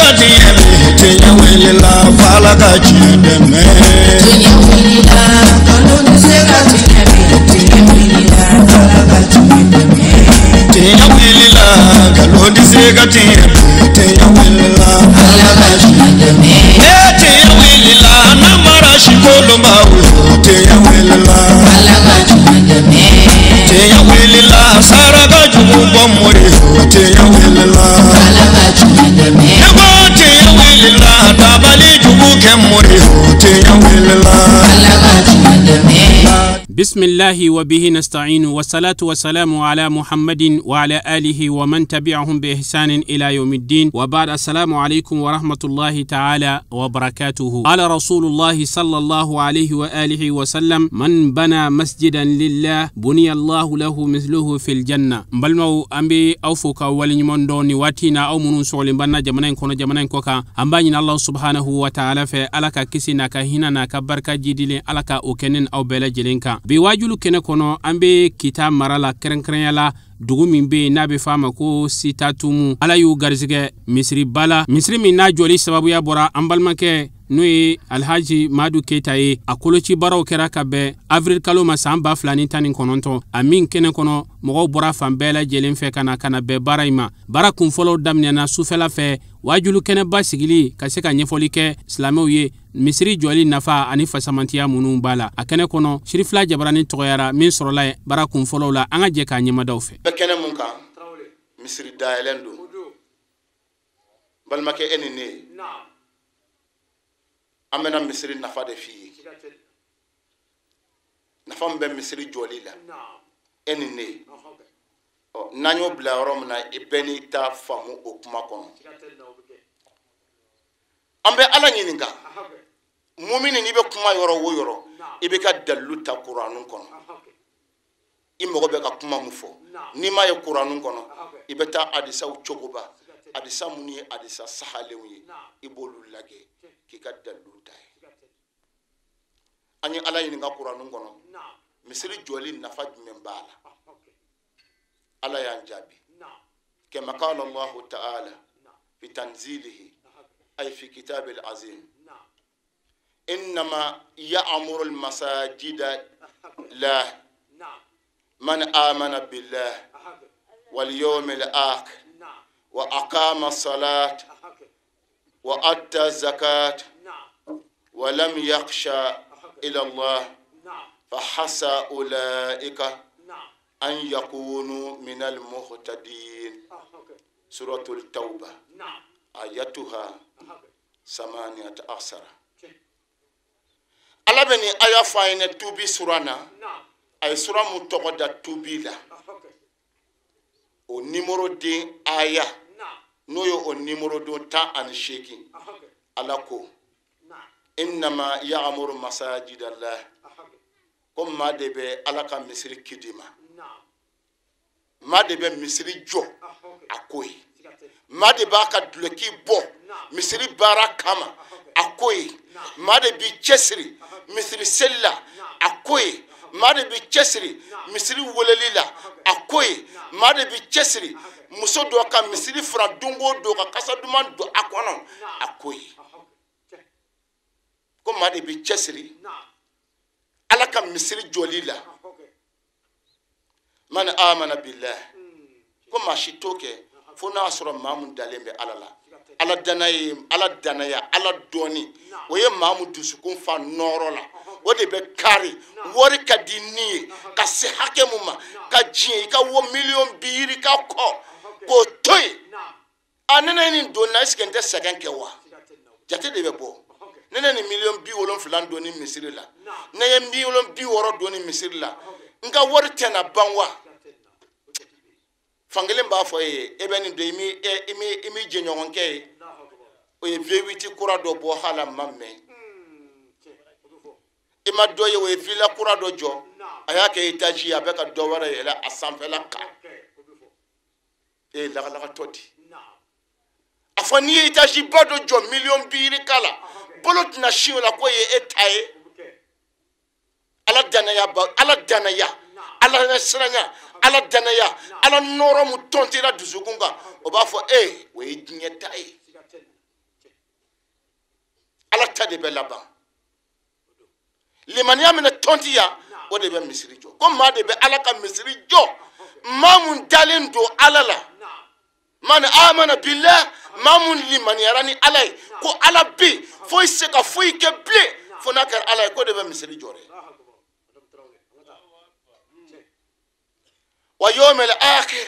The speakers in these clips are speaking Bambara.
ka tiɲɛ bɛ tiɲɛ wulila f'Ala ka tiɲɛ dɛmɛ. Tiɲɛ wulila nkalon tɛ se ka tiɲɛ bɛ tiɲɛ wulila f'Ala ka tiɲɛ dɛmɛ. Tiɲɛ wulila nkalon tɛ se ka tiɲɛ bɛ tiɲɛ wulila f'Ala ka tiɲɛ dɛmɛ. Ne tiɲɛ wulila namara sikolonba wo tiɲɛ wulila f'Ala ka tiɲɛ dɛmɛ. Tiɲɛ wulila saraka jugu bɔ mori wo tiɲɛ wulila f'Ala ka tiɲɛ dɛmɛ. Ne ko tiɲɛ wulila dabali jugu kɛ mori wo tiɲɛ wulila f'Ala ka tiɲɛ dɛmɛ. بسم الله وبه نستعين والصلاة والسلام على محمد وعلى آله ومن تبعهم بإحسان إلى يوم الدين وبعد السلام عليكم ورحمة الله تعالى وبركاته. قال رسول الله صلى الله عليه وآله وسلم من بنى مسجدا لله بني الله له مثله في الجنة. بلمو أمبي أوفوك ولنمون دوني واتينا أو منون سولين بنا جمنين كون جمنين كوكا أمبانين الله سبحانه وتعالى في ألكا كسينا كهينا كبركة جديلين ألكا أوكنين أو بلا جلينكا. Bi waajulu kɛnɛ kɔnɔ an be Kita mara la kɛrɛnkɛrɛnya la dugu min be n'a be f'a ma ko Sitatumu. Ala y'u garisɛgɛ misiriba la, misiri min n'a jɔli sababuya bɔra an balimakɛ n'o ye Alhaji Madu Keyita ye. A koloci baaraw kɛra ka bɛn avril kalo ma san 2019. A min kɛnɛ kɔnɔ mɔgɔw bɔra fan bɛɛ lajɛlen fɛ ka na bɛn baara in ma. Baara kunfɔlɔw daminɛna sufɛla fɛ, waajulu kɛnɛba sigili ka se ka ɲɛfɔli kɛ silamɛw ye misiri jɔli nafa ani fasamantiya minnu b'a la. A kɛnɛ kɔnɔ Sirifila Jabarani tɔgɔyara min sɔrɔla yen baara kunfɔlɔw la. An ka jɛ k'a ɲɛmadaw fɛ. Bɛ kɛnɛ mun kan, misiri dayɛlɛn don. Balimakɛ e ni ne ye, an bɛna misiri nafa de f'i ye. Nafa min bɛ misiri jɔli la, e ni ne ye, ɔ n'an y'o bila yɔrɔ min na, i bɛɛ n'i ta faamu o kuma kɔnɔ. An bɛ Ala ɲininka, mumini n'i bɛ kuma yɔrɔ o yɔrɔ, i bɛ ka dalilu ta Kuranu kɔnɔ. I mago bɛ ka kuma mun fɔ, n'i m'a ye Kuranu kɔnɔ, i bɛ taa hadisaw cogoba, hadisa minnu ye hadisa sahalenw ye, i b'olu lajɛ k'i ka dalilu ta ye. An ye Ala ɲininka Kuranu kɔnɔ, misiri jɔli nafa jumɛn b'a la? Ala y'an jaabi. Kama qala Allahu ta'ala fi tanzilihi ay fi kitabil azim, innama ya'muru al-masajida la man amana billah wal yawmil akhir wa aqama as-salat wa atta zakat wa lam yakhsha ila Allah fa hasa ulaika an yakunu min al-muhtadin. Suratul Tawbah ayatuha 18. Ala bɛ nin aya fɔ an ɲɛna tubi sura na. A ye sura mun tɔgɔ da tubi la, o nimoro den aya n'o ye o nimoro don 18. Ala ko innama ya'muru masajidallah, ko maa de bɛ Ala ka misiri kidi ma, maa de bɛ misiri jɔ a ko ye, maa de b'a ka duloki bɔ misiri baara kama a ko ye, maa de b'i cɛsiri misiri seli la a ko ye, maa de b'i cɛsiri misiri weleli la a ko ye, maa de b'i cɛsiri muso dɔ ka misiri fura don o don ka kasa duman don a kɔnɔ a ko ye. Ko maa de b'i cɛsiri Ala ka misiri jɔli la. Man amana billah, ko maa si t'o kɛ fo n'a sɔrɔ maa mun dalen bɛ Ala la. Ala danaya ye, Ala danaya, Ala dɔnni, o ye maa mun dusukun fa nɔɔrɔ la, o de bɛ kari. Wari ka di ni ye ka se hakɛ mun ma, ka diɲɛ i ka wo miliyɔn bi ka kɔ k'o to yen. A ne ne nin don na, est-ce que n tɛ sɛgɛn kɛ wa? Jate de bɛ bɔ. Ne ne nin miliyɔn 70 don ni misiri la, ne ye miliyɔn 60 don ni misiri la, n ka wari tɛna ban wa? Fankelen b'a fɔ e ye, e bɛ nin don, i m'i jɛɲɔgɔnkɛ ye, o ye V8 kura dɔ bɔ hali a ma mɛn. I ma dɔ ye, o ye villa kura dɔ jɔ, a y'a kɛ étage ye, a bɛ ka dɔ wɛrɛ yɛlɛ a sanfɛla kan. E ye lagalagatɔ di. A fɔ n'i ye étage ba dɔ jɔ miliyɔn 50 la, bolo tɛna si o la k'o ye e ta ye. Ala danaya ba, Ala danaya, Ala siranya, Ala danaya, Ala nɔrɔ mu tɔntira dusukun kan, o b'a fɔ e o ye diɲɛ ta ye. Ala ta de bɛ laban. Limaniya minɛ tɔntiya o de bɛ misiri jɔ. Ko maa de bɛ Ala ka misiri jɔ. Maa mun dalen don Ala la. Man amana billah, maa mun limaniyara ni Ala ye ko Ala bɛ yen, foyi tɛ se ka foyi kɛ bilen fo n'a kɛra Ala ye, k'o de bɛ misiri jɔ dɛ. Wa yawmil akhir,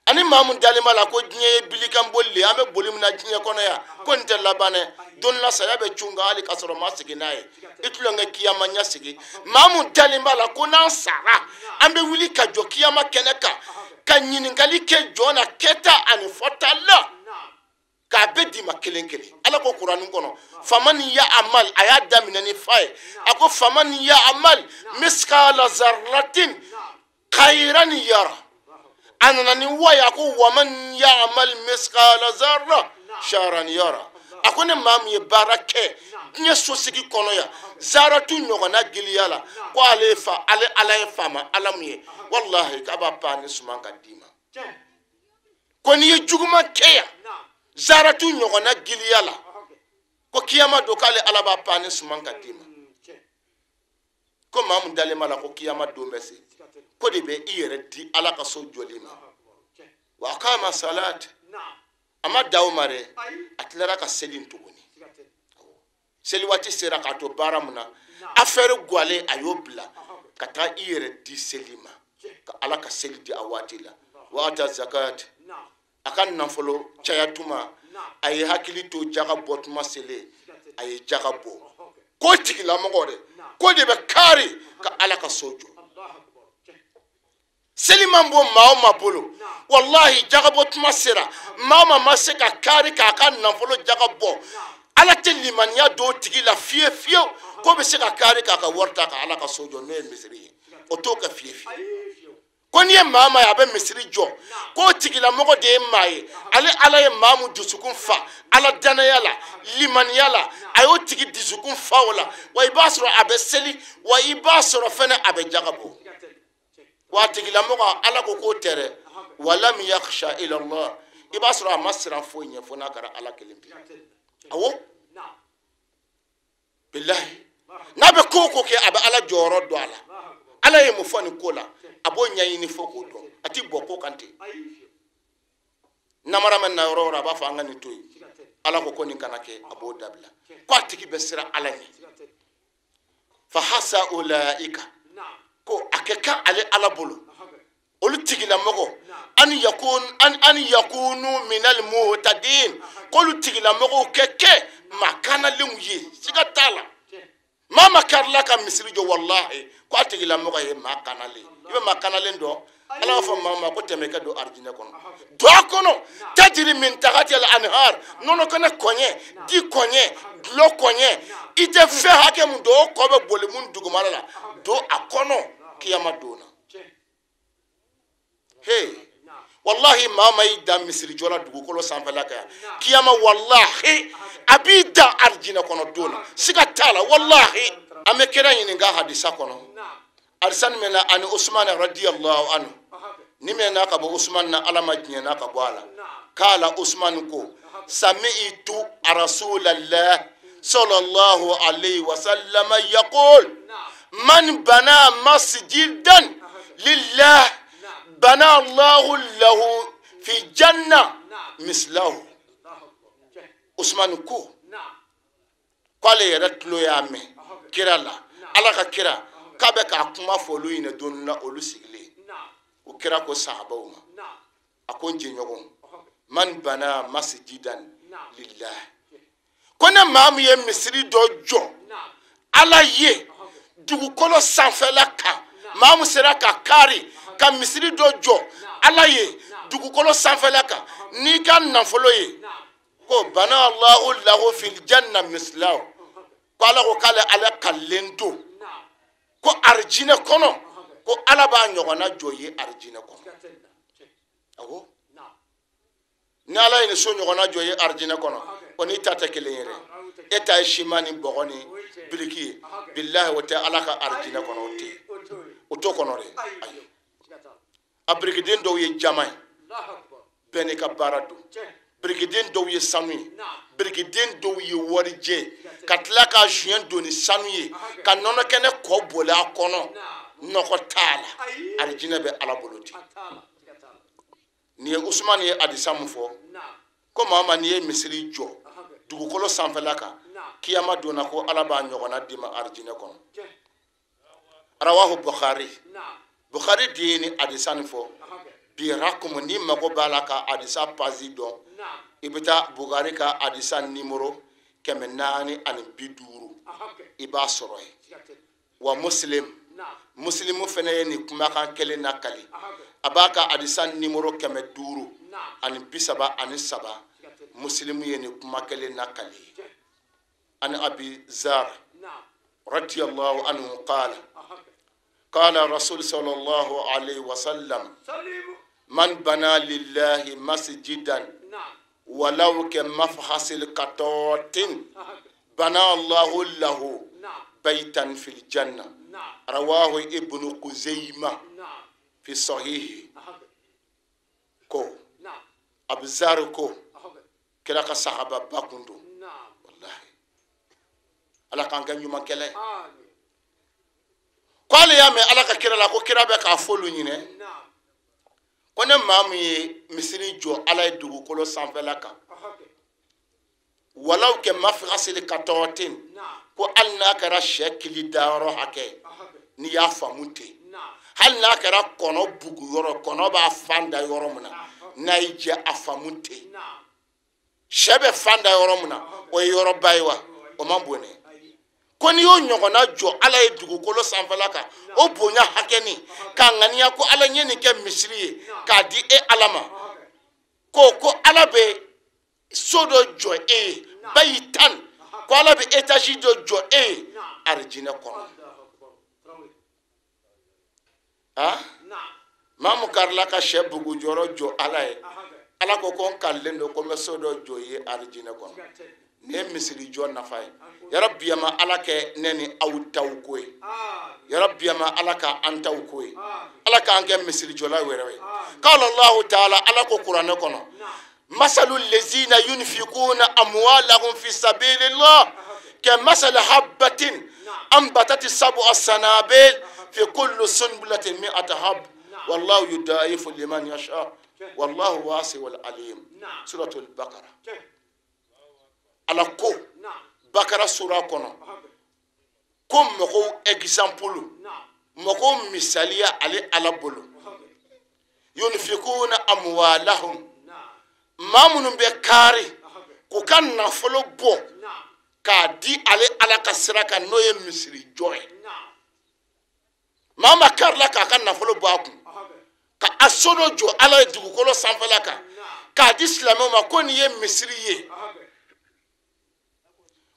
ani maa mun dalen b'a la ko diɲɛ ye bilikan boli de ye, an bɛ boli min na diɲɛ kɔnɔ yan, ko nin tɛ laban dɛ, don la saya bɛ cun kan hali k'a sɔrɔ maa segin n'a ye, i tulonkɛ kiyama ɲɛ sigi. Maa mun dalen b'a la ko n'an sara an bɛ wuli ka jɔ kiyama kɛnɛ kan ka ɲininkali kɛ jɔn na kɛta ani fɔta la, k'a bɛɛ d'i ma kelen kelen. Ala ko Kurani kɔnɔ, faman ya amal, a y'a daminɛ ni fa ye, a ko faman ya amal miskala zarratin khayran yara. A nana ni wa ye, a ko waman ya amal miskala zarra sharan yara. A ko ne maa min ye baara kɛ diɲɛ sosigi kɔnɔ yan, zaratu ɲɔgɔnna giliya la, ko ale fa, ale Ala ye faama Ala mun ye, walahi k'a b'a pan ni suman ka d'i ma. Ko n'i ye juguman kɛ yan, zaratu ɲɔgɔnna giliya la, ko kiyama don k'ale Ala b'a pan ni suman ka d'i ma. Ko maa mun dalen b'a la ko kiyama don bɛ se, ko de bɛ i yɛrɛ di Ala ka so jɔli ma. Wa aqama salat, a ma da o ma dɛ, a tilara ka seli tuguni. Seli waati sera k'a to baara mun na, affaire gwalen a y'o bila ka taa i yɛrɛ di seli ma, ka Ala ka seli di a waati la. Wa ata zakat, a ka nafolo caya tuma, a ye hakili to jaga bɔ tuma selen, a ye jaga bɔ. Ko tigilamɔgɔ dɛ, ko de bɛ kari ka Ala ka so jɔ. Seli man bɔ maa o maa bolo, walahi jagabɔ tuma sera, maa o maa ma se ka kari k'a ka nafolo jaga bɔ, Ala tɛ limaniya don o tigi la fiye fiyewu k'o bɛ se ka kari k'a ka wari ta ka Ala ka so jɔ, n'o ye misiri ye, o t'o kɛ fiye fiyewu. Ko n'i ye maa maa ye a bɛ misiri jɔ, k'o tigilamɔgɔ de ye maa ye, ale Ala ye maa mun dusukun fa Ala danaya la, limaniya la, a y'o tigi dusukun fa o la, wa i b'a sɔrɔ a bɛ seli, wa i b'a sɔrɔ fɛnɛ a bɛ jaga bɔ. Wa tigilamɔgɔ Ala ko k'o tɛ dɛ, walam yakhsha ila Allah, i b'a sɔrɔ a ma siran foyi ɲɛ fo n'a kɛra Ala kelen pe. Awɔ, bilahi, n'a bɛ ko o ko kɛ a bɛ Ala jɔyɔrɔ dɔn a la. Ala ye mun fɔ nin ko la, a b'o ɲɛɲini fo k'o dɔn, a ti bɔ ko kan ten. Namara mɛ na yɔrɔ o yɔrɔ, a b'a fɔ an ka nin to yen, Ala ko ko nin kana kɛ, a b'o dabila, ko a tigi bɛ siran Ala ɲɛ. Fa hasa ulaika, ko a kɛ kan ale Ala bolo, olu tigilamɔgɔ an yakunu minal muhtadin, k'olu tigilamɔgɔw kɛ kɛ maa kanalenw ye, siga t'a la. Maa ma karila ka misiri jɔ, walahi ko a tigilamɔgɔ ye maa kanalen. I bɛ maa kanalen dɔn, Ala b'a fɔ maa ma ko tɛmɛ i ka don arijinɛ kɔnɔ. Don a kɔnɔ, tajiri min tahtiha al-anhar, nɔnɔ kɛnɛ kɔɲɛ, di kɔɲɛ, dulɔ kɔɲɛ, i tɛ fɛn hakɛ mun don, o kɔ bɛ boli mun dugumala la, don a kɔnɔ kiyama don na. Hey, wallahi maa ma y'i da misiri jɔ la dugukolo sanfɛla kan yan, kiyama wallahi a b'i da arijinɛ kɔnɔ don na, siga t'a la. Wallahi an bɛ kira ɲininka hadisa kɔnɔ, hadisa nin mɛnna ani Usman radiyallahu anhu, ni mɛnna ka bɔ Usman na, Ala ma diɲɛ n'a ka bɔ a la, k'a la Usman ko sami'tu rasulallah sallallahu alayhi wa sallam yaqul man bana masjidan lillah bana Allahu lahu fi janna mislahu. Usman ko k'ale yɛrɛ tulo y'a mɛn kira la, Ala ka kira k'a bɛ k'a kuma fɔ olu ɲɛna don la, olu sigilen. O kira ko sahabaw ma, a ko n jɛɲɔgɔn, man bana masjidan lillah, ko ne maa min ye misiri dɔ jɔ Ala ye dugukolo sanfɛla kan, maa min sera ka kari ka misiri dɔ jɔ Ala ye dugukolo sanfɛla kan n'i ka nafolo ye, ko bana Allahu lahu fil janna mislahu, ko Ala ko k'ale Ala kalilen don ko arijinɛ kɔnɔ, ko Ala b'a ɲɔgɔnna jɔ ye arijinɛ kɔnɔ. Awɔ, ni Ala ye nin so ɲɔgɔnna jɔ ye arijinɛ kɔnɔ, o n'i ta tɛ kelen ye dɛ, e ta ye siman ni bɔgɔ ni biriki ye, bilahi o tɛ Ala ka arijinɛ kɔnɔ, o tɛ yen, o t'o kɔnɔ dɛ. Ayi, a birikiden dɔw ye jama ye, bɛɛ n'i ka baara don, Birikiden dɔw ye sanu ye, birikiden dɔw ye warijɛ, ka tila ka joint don ni sanu ye, ka nɔnɔ kɛnɛ kɔ boli a kɔnɔ, nɔgɔ t'a la, arijinɛ bɛ Ala bolo ten. Nin ye Usumani ye hadisa mun fɔ, ko maa ma n'i ye misiri jɔ dugukolo sanfɛla kan, kiyama donna ko Ala b'a ɲɔgɔnna d'i ma arijinɛ kɔnɔ. Rawahu Bukhari. Bukhari de ye nin hadisa nin fɔ. Bi rakumu, n'i mago b'a la ka hadisa pasi dɔn, i bɛ taa Bukhari ka hadisa nimoro 450, i b'a sɔrɔ yen. Wa Muslim, Muslimu fana ye nin kumakan kelen nakali, a b'a ka hadisa nimoro 533, Muslimu ye nin kuma kelen nakali. An Abi Zar radiyallahu anhu qala qala rasul sallallahu alayhi wa sallam, man bana lillahi masjidan walau ke mafhasil katotin bana Allahu lahu baytan fil janna. Rawahu Ibn Khuzaimah fi sahihi. Ko Abzar ko kira ka sahaba ba kun don. Wallahi Ala k'an kɛ ɲuman kɛlɛ ye. Ko ale y'a mɛn Ala ka kira la ko kira bɛ k'a f'olu ɲinɛ ko ne maa min ye misiri jɔ Ala ye dugukolo sanfɛla kan, walaw kɛ mafihasili katɔɔtin, ko hali n'a kɛra sɛ kili dayɔrɔ hakɛ, n'i y'a faamu ten, hali n'a kɛra kɔnɔ bugu yɔrɔ, kɔnɔ b'a fan da yɔrɔ min na, n'a y'i jɛ a faamu ten, sɛ bɛ fan da yɔrɔ min na, o ye yɔrɔba ye wa, o man bon dɛ. Ko n'i y'o ɲɔgɔnna jɔ Ala ye dugukolo sanfɛla kan, o bonya hakɛ nin, k'a ŋaniya ko Ala ye nin kɛ misiri ye k'a di e Ala ma, ko Ala bɛ so dɔ jɔ e ye bayi tan, ko Ala bɛ étage dɔ jɔ e ye arijinɛ kɔnɔ. Ah, maa mun karila ka sɛ bugu jɔyɔrɔ jɔ Ala ye, Ala ko n kalilen don ko n bɛ so dɔ jɔ i ye arijinɛ kɔnɔ. Nin ye misiri jɔ nafa ye. Yarabi ma Ala kɛ ne ni aw taw ko ye. Yarabi ma Ala ka an taw ko ye. Ala k'an kɛ misiri jɔla wɛrɛ ye. Qala Allahu ta'ala, Ala ko kuranɛ kɔnɔ, masalu lezina yunfikuna amwalahum fi sabilillah ka masali habbatin anbatati sab'a sanabil fi kulli sunbulatin mi'ata hab wallahu yudaifu liman yasha wallahu wasi'ul alim. Suratul Baqara. Ala ko Bakara sura kɔnɔ ko mɔgɔw exemple, mɔgɔw misaliya ale Ala bolo, yunfikuna amwalahum, maa minnu bɛ kaari k'u ka nafolo bɔ k'a di ale Ala ka sira kan, n'o ye misiri jɔ ye. Maa ma karila k'a ka nafolo bɔ a kun ka a so dɔ jɔ Ala ye dugukolo sanfɛla kan k'a di silamɛw ma ko nin ye misiri ye,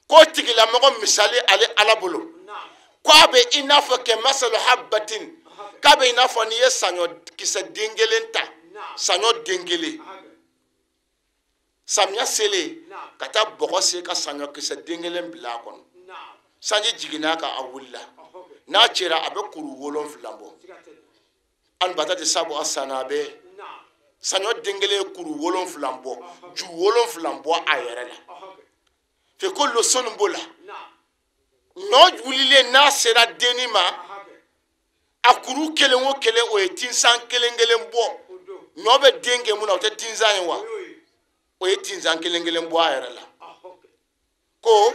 k'o tigilamɔgɔ misali ale Ala bolo, k'a bɛ i n'a fɔ kɛ masalu habbatin, k'a bɛ i n'a fɔ n'i ye saɲɔ kisɛ den kelen ta, saɲɔ den kelen, samiya selen ka taa bɔgɔ sen ka saɲɔ kisɛ den kelen bila a kɔnɔ, sanji jiginna kan a wulila, n'a cira a bɛ kuru 7 bɔ, anbatati sabu a sanabɛ, saɲɔ den kelen ye kuru 7 bɔ, ju 7 bɔ a yɛrɛ la. Fi kulli sunbula, ɲɔ wulilen n'a sera denni ma, a kuru kelen o kelen o ye tinsan kelen kelen bɔ. Ɲɔ bɛ den kɛ mun na, o tɛ tinsan ye wa, o ye tinsan kelen kelen bɔ a yɛrɛ la. Ko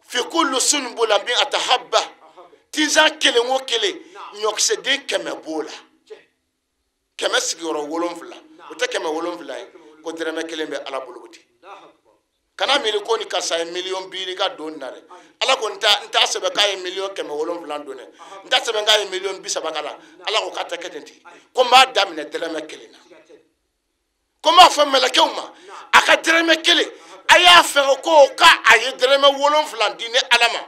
fi kulli sunbula mi'ata habba, tinsan kelen o kelen ɲɔkisɛ den 100 b'o la, 100 sigiyɔrɔ 7, o tɛ 700 ye, ko dɛrɛmɛ kelen bɛ Ala bolo ten. Kana miiri ko ni karisa ye miliyɔn 5 ka don na dɛ, Ala ko n t'a sɛbɛn k'a ye miliyɔn 700 don dɛ, n t'a sɛbɛn k'a ye miliyɔn 30 ka la, Ala ko k'a tɛ kɛ ten ten, ko n b'a daminɛ dɛrɛmɛ kelen na, ko n b'a fɔ mɛlɛkɛw ma a ka dɛrɛmɛ kelen, a y'a fɛ ko k'a ye dɛrɛmɛ 7 di ne Ala ma,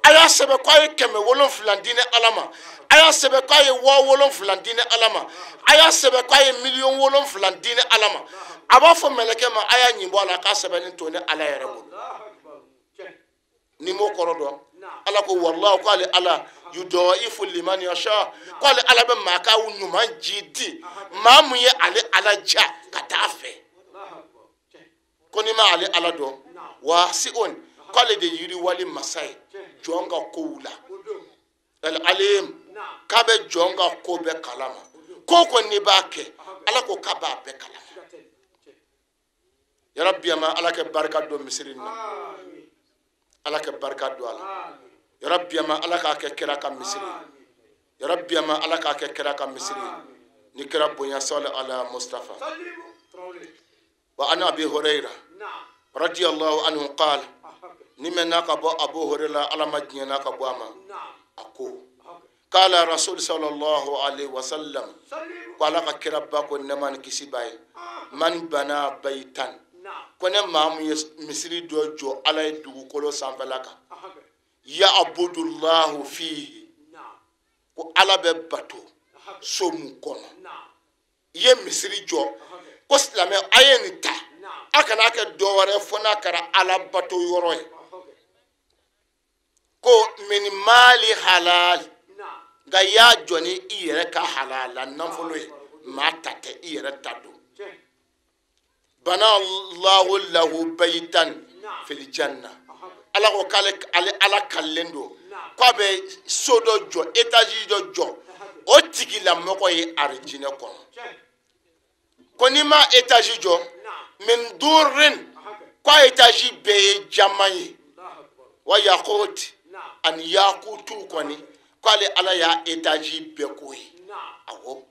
a y'a sɛbɛn k'a ye 700 di ne Ala ma, a y'a sɛbɛn k'a ye 7000 di ne Ala ma, a y'a sɛbɛn k'a ye miliyɔn 7 di ne Ala ma. A b'a fɔ mɛlɛkɛ ma a y'a ɲin bɔ a la k'a sɛbɛnni to ne Ala yɛrɛ bolo. Ni m'o kɔrɔ dɔn, Ala ko walahu k'ale Ala yudaifu liman yasha, k'ale Ala bɛ maa ka ɲuman ji di maa mun ye ale Ala ja ka taa fɛ. Ko n'i ma ale Ala dɔn, wasi'un, k'ale de yiriwali masa ye jɔn ka kow la. Al alim, k'a bɛ jɔn ka ko bɛɛ kalama. Ko ko n'i b'a kɛ, Ala ko k'a b'a bɛɛ kalama. Yarabi ama Ala kɛ barika don misiri in na. Ala kɛ barika don a la. Yarabi ama Ala k'a kɛ kira ka misiri ye. Yarabi ama Ala k'a kɛ kira ka misiri ye. Ni kira bonya sɔli ala Mustafa. Wa an Abi Hurayra radiyallahu anhu qala, ni mɛ n'a ka bɔ Abu Hurayra, Ala ma diɲɛ n'a ka bɔ a ma, a ko kala Rasul sallallahu alaihi wasallam, ko Ala ka kira ba ko nɛɛma ni kisi b'a ye, man bana baytan, ko ne maa mun ye misiri dɔ jɔ Ala ye dugukolo sanfɛla kan, ya abudullahu fihi, ko Ala bɛ bato so mun kɔnɔ. I ye misiri jɔ ko silamɛ a ye nin ta, a kana kɛ dɔ wɛrɛ fo n'a kɛra Ala bato yɔrɔ ye. Ko min mali halal, nka i y'a jɔ ni i yɛrɛ ka halala nafolo ye, maa ta tɛ, i yɛrɛ ta don. Bana Allahu lahu baytan fil janna, Ala ko k'ale ale Ala kalilen don k'a bɛ so dɔ jɔ, étage dɔ jɔ o tigilamɔgɔ ye arijinɛ kɔnɔ. Ko n'i ma étage jɔ, min durin, k'a étage bɛɛ ye jaman ye, wa yakut ani yakutu kɔni, k'ale Ala y'a étage bɛɛ k'o ye. Awɔ,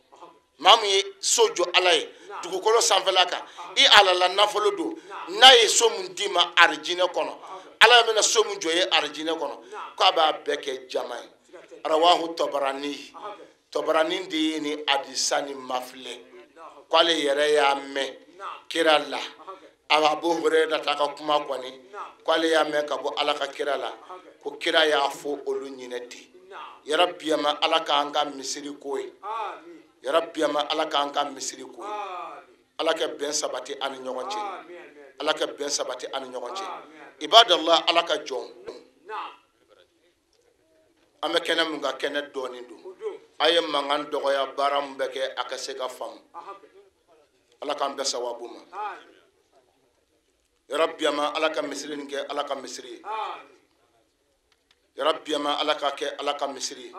maa min ye so jɔ Ala ye dugukolo sanfɛla kan, i alala nafolo don, n'a ye so min d'i ma arijinɛ kɔnɔ, Ala bɛna so min jɔ i ye arijinɛ kɔnɔ, k'a b'a bɛɛ kɛ jama ye. Rawahu Tabarani, Tabarani de ye ni hadisa ni mafilɛ, k'ale yɛrɛ y'a mɛn kira la. Abu Hurayra ta ka kuma kɔni, k'ale y'a mɛn ka bɔ Ala ka kira la, ko kira y'a fɔ olu ɲinɛ ten. Yarabi ama Ala k'an ka misiri ko ye. Yarabi ama Ala k'an ka misiri ko ye. Ala ka bɛn sabati an ni ɲɔgɔn cɛ. Ala ka bɛn sabati an ni ɲɔgɔn cɛ. Ibadallah, Ala ka jɔn. An bɛ kɛnɛ mun ka kɛnɛ dɔɔnin don. A ye mankan dɔgɔya, baara mun bɛ kɛ a ka se ka faamu. Ala k'an bɛɛ sababu ma. Yarabi ama Ala ka misiri nin kɛ Ala ka misiri ye. Yarabi ama Ala ka kɛ Ala ka misiri ye.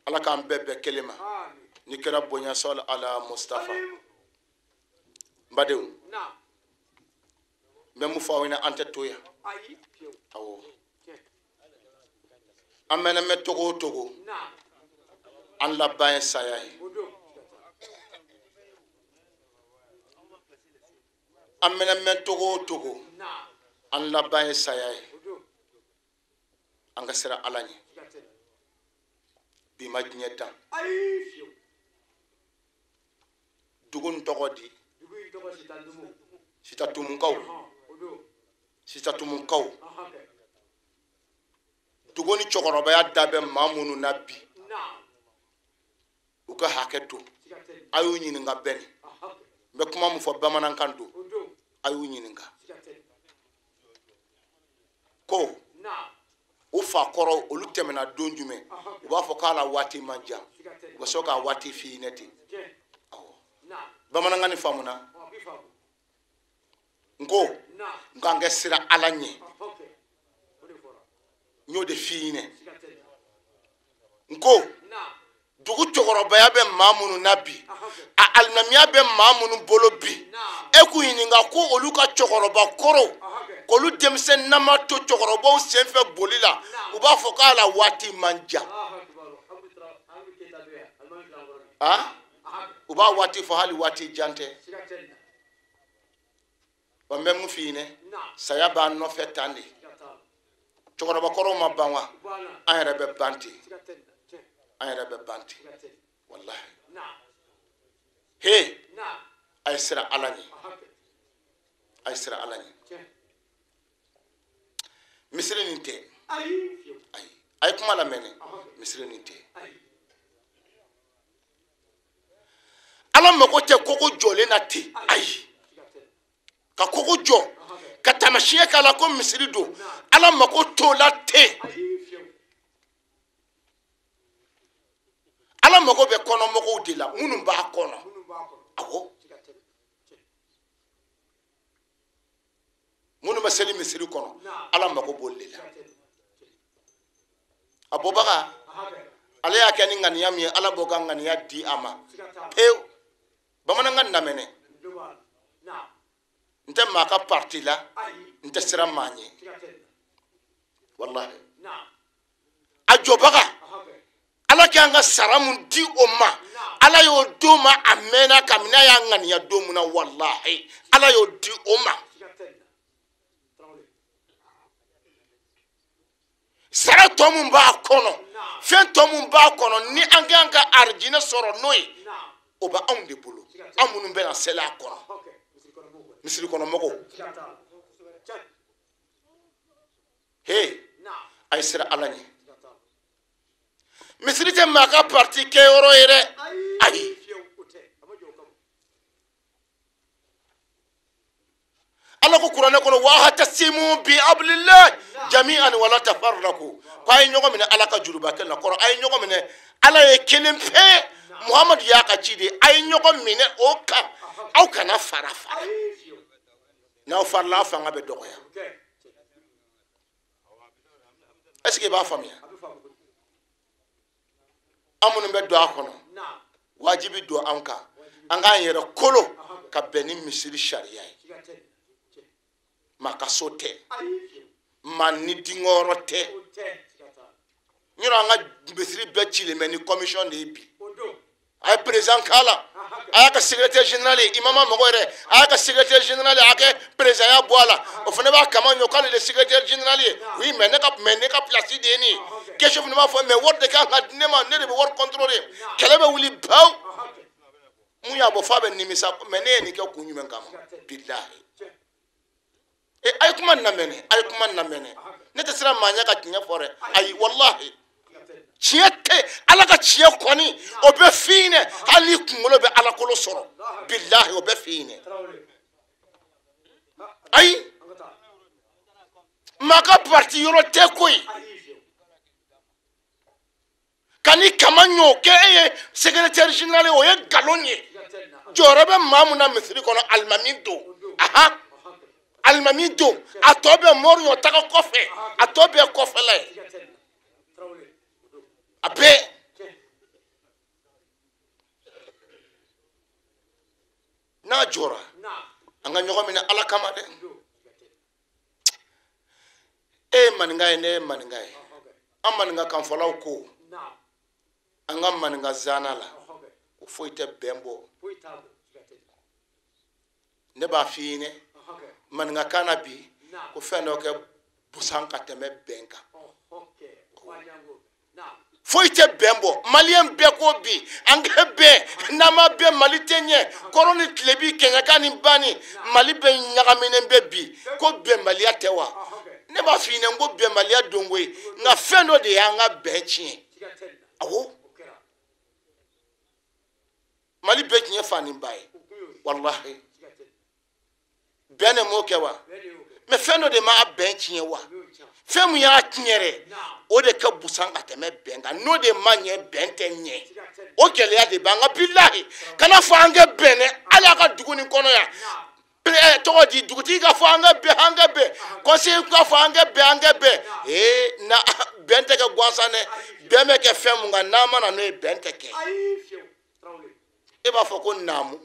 Ala k'an bɛɛ bɛn kelen ma. Ni kɛra bonya sɔli ala Mustafa. N badenw, n bɛ mun fɔ aw ɲɛna, an tɛ to yan. Awɔ, an mɛnɛ mɛn togo o togo, an laban ye saya ye. An mɛnɛ mɛn togo o togo, an laban ye saya ye. An ka siran Ala ɲɛ. Bi ma diɲɛ dan. Dugu in tɔgɔ di Sitatumukaw. Sitatumukaw. Dugu ni cɛkɔrɔbaya da bɛ maa minnu na bi, u ka hakɛ to, a y'u ɲininka bɛɛ ni. N bɛ kuma min fɔ bamanankan don, a y'u ɲininka. Ko u fa kɔrɔ olu tɛmɛna don jumɛn, u b'a fɔ k'a la waati man jan, u bɛ sɔrɔ k'a waati f'i ɲɛna ten. Awɔ, bamanankan ni faamuna. N ko n k'an kɛ siran Ala ɲɛ, n y'o de f'i ɲɛna. N ko dugu cɛkɔrɔbaya bɛ maa minnu na bi, a alimamiya bɛ maa minnu bolo bi, e k'u ɲininka ko olu ka cɛkɔrɔba kɔrɔw, k'olu denmisɛnninama to cɛkɔrɔbaw senfɛ boli la, u b'a fɔ k'a la waati man jan. U b'a waati fɔ hali waati jan tɛ. Wa n bɛ mun f'i ɲɛna, saya b'an nɔfɛ tan de. Cɛkɔrɔba kɔrɔw ma ban wa, an yɛrɛ bɛ ban ten. An yɛrɛ bɛ ban ten. Walahi. He, a ye siran Ala ɲɛ. A ye siran Ala ɲɛ. Misiri nin tɛ. Ayi, a ye kuma lamɛn dɛ. Misiri nin tɛ. Ala mago tɛ kogo jɔlen na ten. Ayi, ka kogo jɔ ka taamasiyɛn k'a la ko misiri don, Ala mago t'o la ten. Ala mago bɛ kɔnɔmɔgɔw de la minnu b'a kɔnɔ. Awɔ, Minnu bɛ seli misiri kɔnɔ ala mago b'olu de la. A bɔbaga ale y'a kɛ ni ŋaniya min ye ala b'o ka ŋaniya di a ma pewu. Bamanankan lamɛnɛ n tɛ maa ka parti la, n tɛ siran maa ɲɛ walahi. A jɔbaga ala k'an ka sara mun di o ma, ala y'o d'o ma a mɛnna kabini a y'a ŋaniya don mun na walahi ala y'o di o ma. Sara tɔ mun b'a kɔnɔ, fɛn tɔ mun b'a kɔnɔ ni an k'an ka arijinɛ sɔrɔ n'o ye, o bɛ anw de bolo, an minnu bɛna seli a kɔnɔ misiri kɔnɔ mɔgɔw. He, a ye siran ala ɲɛ. Misiri tɛ maa ka parti kɛyɔrɔ ye dɛ, ayi. Ala ko kuranɛ kɔnɔ wahatasimu bi ablillahi jami'an wala tafarraqu, ko a ye ɲɔgɔn minɛ ala ka juruba kelen na kɔrɔ, a ye ɲɔgɔn minɛ ala ye kelen pe, Muhamadu y'a ka ci de, a ye ɲɔgɔn minɛ o kan, aw kana fara fara, n'aw farala aw fanga bɛ dɔgɔya. Est-ce que i b'a faamuya? An minnu bɛ don a kɔnɔ wajibi don an kan, an k'an yɛrɛ kolo ka bɛn ni misiri sariya ye. Maa ka so tɛ, maa ni dingɔyɔrɔ tɛ. Yɔrɔ an ka misiri bɛɛ cilen bɛ ni commission de ye bi. A ye président k'a la, a y'a ka secrétaire général ye, imama mɔgɔ yɛrɛ a y'a ka secrétaire général ye, a kɛ président ya bɔ a la, o fana b'a kama ɲɔ k'ale de secrétaire général ye. Oui, mais ne ka place de ye nin ye. Question fana b'a fɔ mais wari de kan ka di ne ma, ne de bɛ wari contrôler. Kɛlɛ bɛ wuli baw. Mun y'a bɔ f'a bɛ nimisa, mais ne ye nin kɛ kun jumɛn kama? Bilahi. A ye kuma lamɛn, a ye kuma lamɛn. Ne tɛ siran maa ɲɛ ka tiɲɛ fɔ dɛ, ayi walahi. Tiɲɛ tɛ, ala ka tiɲɛ kɔni o bɛ f'i ɲɛna, hali n'i kunkolo bɛ ala kolo sɔrɔ, bilahi o bɛ f'i ɲɛna. Ayi, maa ka parti yɔrɔ tɛ koyi. Ka n'i kama ɲɔ k'e ye secrétaire général ye, o ye nkalon ye. Jɔyɔrɔ bɛ maa mun na misiri kɔnɔ, alimami don. Ahan, alimami don, a tɔ bɛ mori ɲɔ taga kɔfɛ, a tɔ bɛ kɔfɛla ye. A bɛɛ n'a jɔra an ka ɲɔgɔn minɛ ala kama dɛ. E ye maninka ye, ne ye maninka ye, an maninka kanfɔlaw ko an ka maninka zana la o foyi tɛ bɛn bɔ. Ne b'a f'i ɲɛna maninka kan na bi ko fɛn dɔ kɛ busan ka tɛmɛ bɛn kan. Foyi tɛ bɛn bɔ. Maliyɛn bɛɛ ko bi an ka bɛn, n'an ma bɛn Mali tɛ ɲɛ. Kɔrɔ ni tilebi, kɛɲɛka ni banni, Mali bɛɛ ɲagaminen bɛ bi ko bɛnbaliya tɛ wa? Ne b'a f'i ɲɛna ko bɛnbaliya don koyi, nka fɛn dɔ de y'an ka bɛn tiɲɛ. Awɔ, Mali bɛɛ tiɲɛ fa ni ba ye walahi. Bɛn de m'o kɛ wa? Mais fɛn dɔ de m'a bɛn tiɲɛ wa? Fɛn mun y'a tiɲɛ dɛ, o de ka busan ka tɛmɛ bɛn kan. N'o de ma ɲɛ, bɛn tɛ ɲɛ. O gɛlɛya de b'an kan bilahi. Kana fɔ an kɛ bɛn dɛ, hali a ka dugu nin kɔnɔ yan. Tɔgɔ di dugutigi ka fɔ an ka bɛn, an ka bɛn, conseiller ka fɔ an ka bɛn, an ka bɛn. Ee na bɛn tɛ kɛ gansan dɛ, bɛn bɛ kɛ fɛn mun kan, n'an ma na n'o ye bɛn tɛ kɛ. E b'a fɔ ko naamu,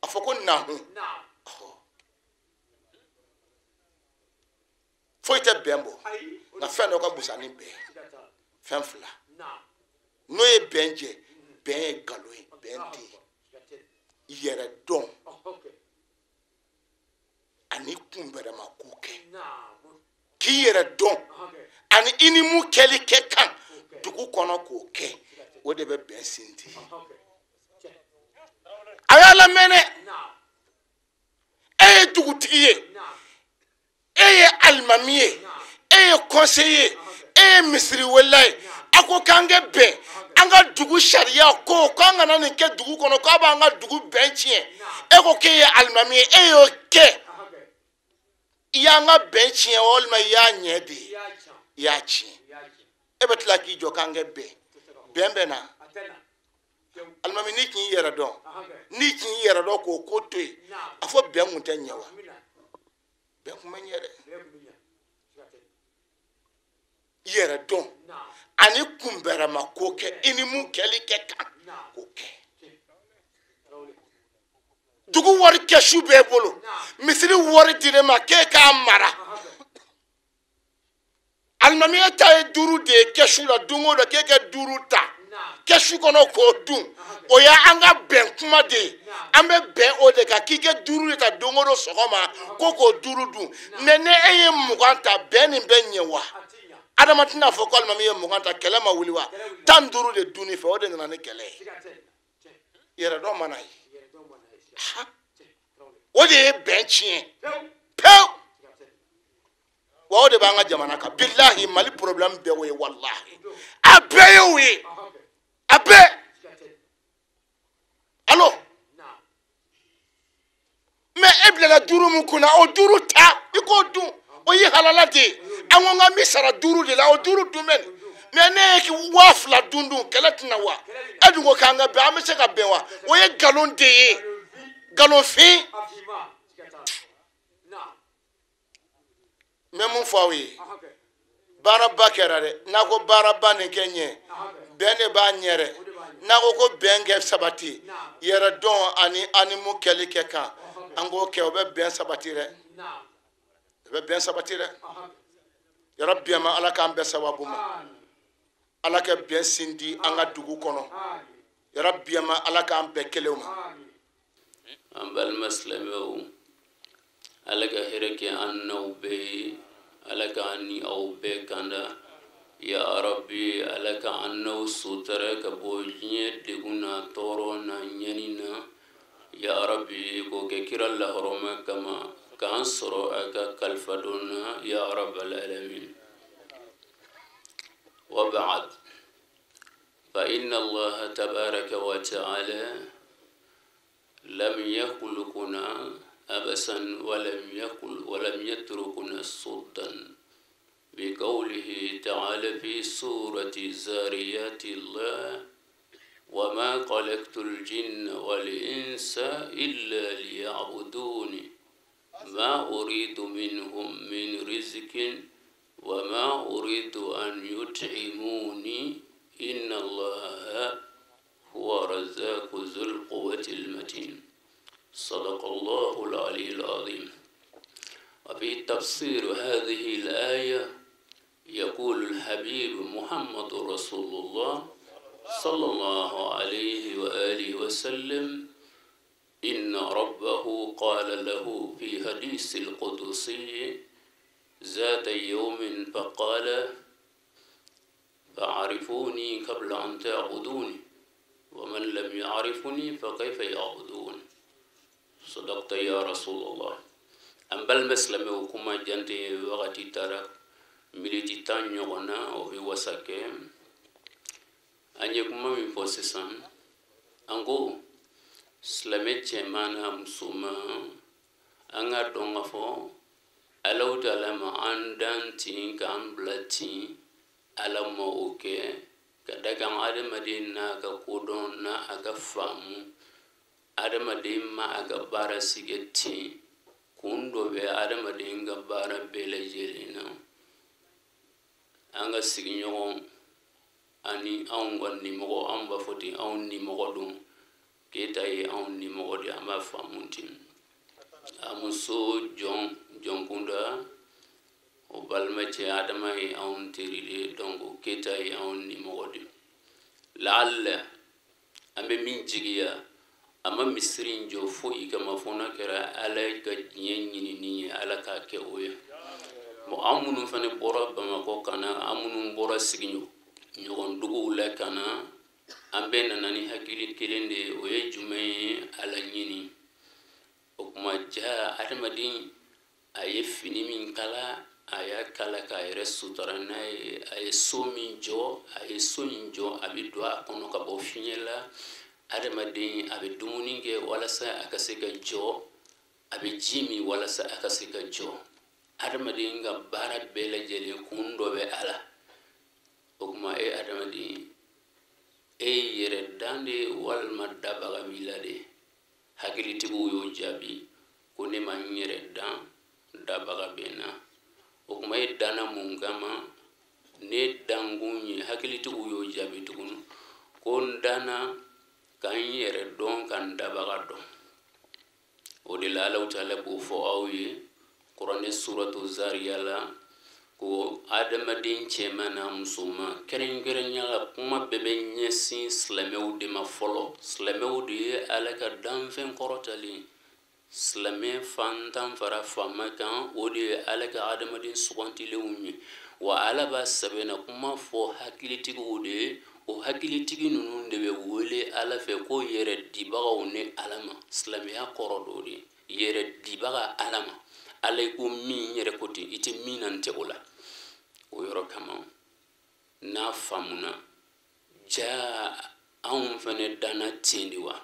a fɔ ko naamu. Foyi tɛ bɛn bɔ, nka fɛn dɔ ka busa ni bɛn. Fɛn fila n'o ye bɛn jɛ, bɛn ye nkalon ye, bɛn tɛ yen. Yɛrɛ dɔn ani kunbɛrɛma ko kɛ, k'i yɛrɛ dɔn ani i ni mun kɛli kɛ kan dugu kɔnɔ k'o kɛ, o de bɛ bɛn sinsin. A y'a lamɛn dɛ, e ye dugutigi ye, e ye alimami ye, e ye conseiller ye, e ye misiriwelela ye, a ko k'an kɛ bɛn, an ka dugu sariya ko k'an kana nin kɛ dugu kɔnɔ, k'a b'an ka dugu bɛn tiɲɛ. E ko k'e ye alimami ye, e y'o kɛ, i y'an ka bɛn tiɲɛ walima i y'a ɲɛ de ye, i y'a tiɲɛ. E bɛ tila k'i jɔ k'an kɛ bɛn, bɛn bɛ na. Alimami n'i tun y'i yɛrɛ dɔn, n'i tun y'i yɛrɛ dɔn k'o ko to yen, a fɔ bɛn kun tɛ ɲɛ wa? Bɛn kun bɛ ɲɛ dɛ. I yɛrɛ dɔn ani kunbɛrɛma ko kɛ i ni mun kɛli kɛ kan k'o kɛ. Dugu wari kɛsu b'e bolo, misiri wari dir'e ma k'e k'a mara. Alimami e ta ye 5 de ye kɛsu la don o don k'e ka 5 ta kɛsu kɔnɔ k'o dun, o y'an ka bɛn kuma de ye. An bɛ bɛn o de kan k'i ka 5 de ta don o don sɔgɔma ko k'o 5 dun. Mɛ ni e ye 20 ta, bɛn nin bɛ ɲɛ wa? Adama tɛna fɔ ko alimami ye 20 ta, kɛlɛ ma wuli wa? 15 de dunni fɛ, o de nana ni kɛlɛ ye. Yɛrɛdɔn mana ye, o de ye bɛn tiɲɛ pewu. Wa o de b'an ka jamana kan. Bilahi Mali problème bɛɛ o ye, walahi a bɛɛ ye o ye, a bɛɛ. Alo, mɛ e bilala 5 min kunna, o 5 ta i k'o dun, o ye halala de ye. An ko k'an bɛ sara 5 de la, o 5 dun bɛ nin. Mɛ ne ye 2000 dun dun, kɛlɛ tɛna wa? E dun ko k'an ka bɛn, an bɛ se ka bɛn wa? O ye nkalon de ye, nkalonfin. N bɛ mun fɔ aw ye? Baaraba kɛra dɛ. N'a ko baaraba nin kɛ ɲɛ, bɛn de b'a ɲɛ dɛ. N'a ko ko bɛn kɛ sabati, yɛrɛdɔn ani animu kɛli kɛ kan, an k'o kɛ, o bɛ bɛn sabati dɛ. O bɛ bɛn sabati dɛ. Yarabi ma Ala k'an bɛn sababu ma. Ala ka bɛn sindi an ka dugu kɔnɔ. Yarabi ma Ala k'an bɛn kelenw ma. An balima silamɛw, Ala ka hɛrɛ kɛ an n'aw bɛɛ ye. Ala k'an ni aw bɛɛ kanda. Ya Rabbi, Ala k'an n'aw sutura ka bɔ diɲɛ degun na, tɔɔrɔ na, ɲani na. Ya Rabbi, k'o kɛ kira lahɔrɔma kama, k'an sɔrɔ a ka kalifa don na. Ya Rabbal alamin. Wa ba'd, fa inna Allaha tabaraka wa ta'ala lam yakhluquna abasan wa lam yatrukuna suddan بقوله تعالى في سورة زاريات الله وما خلقت الجن والإنس إلا ليعبدون ما أريد منهم من رزق وما أريد أن يطعموني إن الله هو الرزاق ذو القوة المتين. صدق الله العلي العظيم. وفي تفسير هذه الآية يقول الحبيب محمد رسول الله صلى الله عليه وآله وسلم إن ربه قال له في حديث القدسي ذات يوم فقال فاعرفوني قبل أن تعبدوني ومن لم يعرفني فكيف يعبدون. صدقت يا رسول الله. An balima silamɛw, kuma jante wagati taara militi 10 ɲɔgɔn na, o bɛ wasa kɛ. An ye kuma min fɔ sisan, an ko silamɛ cɛman n'a musoman, an ka dɔn k'a fɔ Alahu taala ma an dan ten k'an bila ten, Ala ma o kɛ ka da kan adamaden n'a ka kodɔn n'a a ka faamu, adamaden ma a ka baara sigi ten. Kun dɔ bɛ adamaden ka baara bɛɛ lajɛlen na. An ka sigiɲɔgɔn ani anw ka nimɔgɔ, anw b'a fɔ ten, anw nimɔgɔ don, Keyita ye anw nimɔgɔ de ye, an b'a faamu ten. A muso jɔnkunda, o balimacɛ Adama ye anw teri de ye, donc Keyita ye anw nimɔgɔ de ye. Laala an bɛ min jigiya, a ma misiri in jɔ foyi kama fo n'a kɛra Ala ka diɲɛ ɲinini ye, Ala k'a kɛ o ye. Bon, an minnu fana bɔra Bamakɔ ka na, an minnu bɔra sigiɲɔgɔn duguw la ka na, an bɛɛ nana ni hakili kelen de ye, o ye jumɛn ye? Ala ɲini. O kuma ja adamaden a ye fini min kala, a y'a kala k'a yɛrɛ sutura n'a ye, a ye so min jɔ, a ye so in jɔ, a bɛ don a kɔnɔ ka bɔ fiɲɛ la. Adamaden a bɛ dumuni kɛ walasa a ka se ka jɔ, a bɛ ji min walasa a ka se ka jɔ. Adamaden ka baara bɛɛ lajɛlen kun dɔ bɛ a la. O kuma e adamaden, e yɛrɛ dan de walima dabaga b'i la de? Hakilitigiw y'o jaabi ko ne ma n yɛrɛ dan, Dabaga bɛ n na. O kuma e danna mun kama? Ne dankun ye, hakilitigiw y'o jaabi tuguni ko n danna ka n yɛrɛ dɔn, ka n dabaga dɔn. O de la Alahu Taala b'o fɔ aw ye Kuranɛ suratu Zariya la ko adamaden cɛman n'a musoman, kɛrɛnkɛrɛnya la kuma bɛɛ bɛ ɲɛsin silamɛw de ma fɔlɔ. Silamɛw de ye Ala ka danfɛn kɔrɔtalen. Silamɛ fantan fara faama kan, o de ye Ala ka adamaden sugantilenw ye. Wa Ala b'a sɛbɛn na kuma fɔ hakilitigiw de ye. O hakilitigi ninnu de bɛ wele Ala fɛ ko yɛrɛ dibagaw ni Ala ma. Silamɛya kɔrɔ dɔ de ye yɛrɛ dibaga Ala ma. Ala ko min yɛrɛ ko ten, i tɛ min na n tɛ o la. O yɔrɔ kama n'a faamuna ja, anw fɛnɛ danna ten de wa.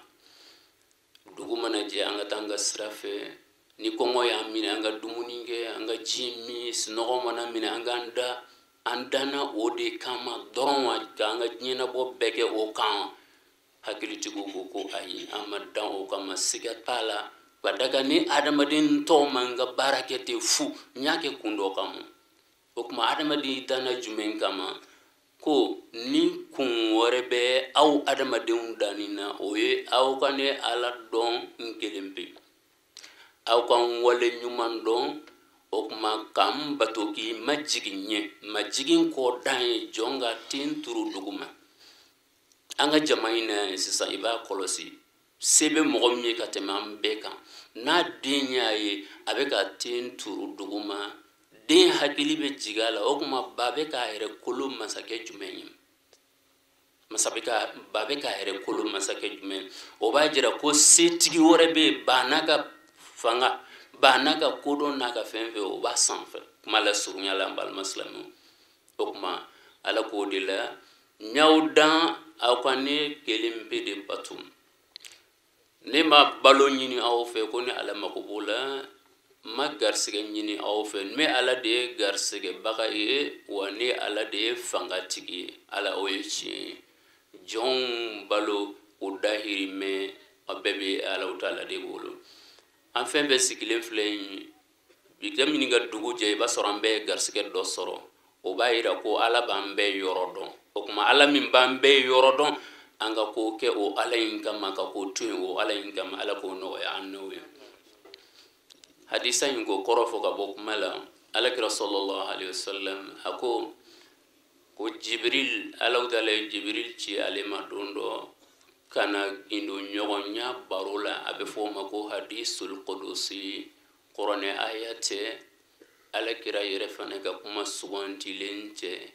Dugu mana jɛ, an ka taa an ka sira fɛ. Ni kɔngɔ y'an minɛ, an ka dumuni kɛ, an ka ji min. Sunɔgɔ mana minɛ, an k'an da. An danna o de kama dɔrɔn wa, k'an ka diɲɛnabɔ bɛɛ kɛ o kan. Hakilitigiw ko ko ayi, an ma dan o kama, siga t'a la. Ka da kan ni adamaden tɔw ma n ka baara kɛ ten fu, n y'a kɛ kun dɔ kama. O tuma adamaden danna jumɛn kama? Ko ni kun wɛrɛ bɛ aw adamadenw danni na, o ye aw ka ne Ala dɔn n kelen pe, aw ka n wale ɲuman dɔn. O tuma k'an bato k'i majigin ɲɛ. Majigin kɔ dan ye jɔn ka ten turu duguma. An ka jama in na yan sisan, i b'a kɔlɔsi, se bɛ mɔgɔ min ye ka tɛmɛ an bɛɛ kan, n'a den y'a ye a bɛ ka ten turu duguma, den hakili bɛ jigin a la. O tuma ba bɛ k'a yɛrɛ kolo masakɛ jumɛn ye? Masa bɛ ka ba bɛ k'a yɛrɛ kolo masakɛ jumɛn? O b'a jira ko setigi wɛrɛ bɛ yen, ba n'a ka fanga, ba n'a ka kodɔn n'a ka fɛn fɛn, o b'a sanfɛ. Kuma la surunya la, n balima silamɛw, o tuma Ala k'o de la n y'aw dan aw ka ne kelen pe de bato. Ne ma balo ɲini aw fɛ, ko ni Ala mako b'o la. N ma garisɛgɛ ɲini aw fɛ, n bɛ Ala de ye garisɛgɛbaga ye, wa ne Ala de ye fangatigi ye. Ala, o ye tiɲɛ ye. Jɔnw balo o dahirimɛ a bɛɛ bɛ Alahu Taala de bolo. An fɛn bɛɛ sigilen filɛ nin ye bi, daminɛ ka dugu jɛ, i b'a sɔrɔ an bɛɛ ye garisɛgɛ dɔ sɔrɔ. O b'a yira ko Ala b'an bɛɛ yɔrɔ dɔn. O tuma Ala min b'an bɛɛ yɔrɔ dɔn, an ka ko kɛ o Ala in kama, ka ko to yen o Ala in kama. Ala k'o nɔgɔya an n'o ye. Hadisa in ko kɔrɔ fɔ ka bɔ kuma la, Alakira sallallahu alaihi wasallam a ko ko Jibril, Alahu Taala ye Jibril ci ale ma don dɔ ka na gindo ɲɔgɔnya baro la. A bɛ fɔ o ma ko hadisul qudusi. Kuranɛ aya tɛ, Alakira yɛrɛ fana ka kuma sugantilen tɛ.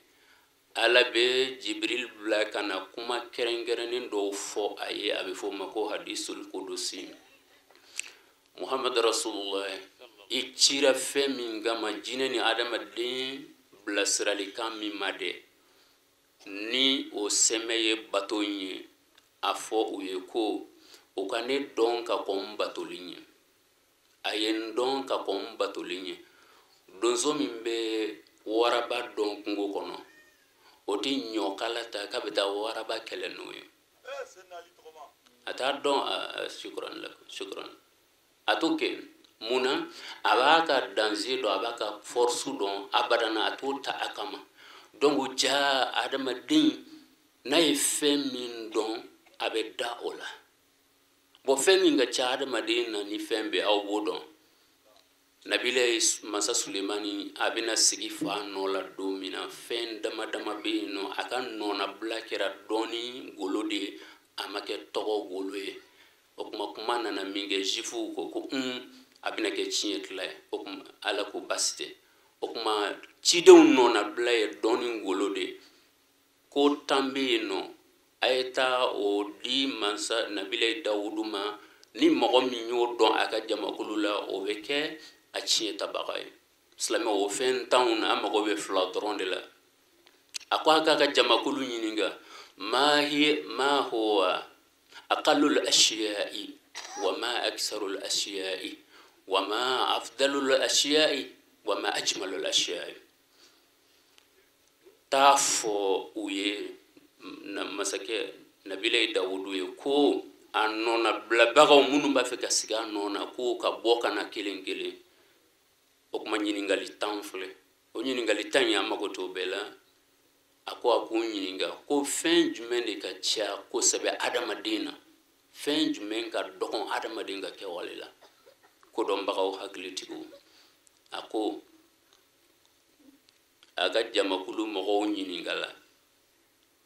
Ala bɛ Jibril bila ka na kuma kɛrɛnkɛrɛnnen dɔw fɔ a ye, a bɛ fɔ o ma ko hadisul qudusi. Muhammad Rasulullah, i cira fɛn min kama, jinɛ ni adamaden bilasiralikan min ma dɛ, ni o sɛmɛ ye bato in ye, a fɔ u ye ko u ka ne dɔn ka kɔn n batoli ɲɛ. A ye n dɔn ka kɔn n batoli ɲɛ. Donso min bɛ waraba dɔn kungo kɔnɔ, o tɛ ɲɔkala ta k'a bɛ taa waraba kɛlɛ n'o ye. A t'a dɔn. Shukran lakum, shukran. A t'o kɛ mun na? A b'a ka danger dɔn, a b'a ka force dɔn, abadana a t'o ta a kama. Donc ja adamaden n'a ye fɛn min dɔn, a bɛ da o la. Bon, fɛn min ka ca adamaden na ni fɛn bɛɛ, aw b'o dɔn. Nabila masa Sulemani, a bɛna sigi fa nɔ la don min na, fɛn dama dama bɛ yen nɔ, a ka nɔnabila kɛra dɔɔni golo de ye, a ma kɛ tɔgɔ golo ye. O kuma, kuma nana min kɛ, zifuw ko ko a bɛna kɛ tiɲɛ tila ye. O kuma Ala ko basi tɛ. O kuma cidenw nɔnabila ye dɔɔni golo de ye. Ko 10 bɛ yen nɔ, a ye taa o di mansa Nabila Dawudu ma. Ni mɔgɔ min y'o dɔn a ka jamakulu la, o bɛ kɛ a tiɲɛ tabaga ye. Silamɛ, o fɛn tanw na, an mago bɛ 2 dɔrɔn de la. A ko a k'a ka jamakulu ɲininka, ma hiya ma huwa aqallul ashiya'i wa ma aksarul ashiya'i wa ma afdalul ashiya'i wa ma ajmalul ashiya'i. T'a fɔ u ye masakɛ Nabila Dawudu ye ko a nɔnabilabagaw minnu b'a fɛ ka sigi a nɔ na, ko ka bɔ ka na kelen kelen. O kuma ɲininkali 10 filɛ, o ɲininkali 10 in an mago t'o bɛɛ la. A ko a k'u ɲininka ko fɛn jumɛn de ka ca kosɛbɛ adamaden na, fɛn jumɛn ka dɔgɔn adamaden ka kɛwale la? Kodɔnbagaw, hakilitigiw. A ko a ka jamakulu mɔgɔw ɲininka la,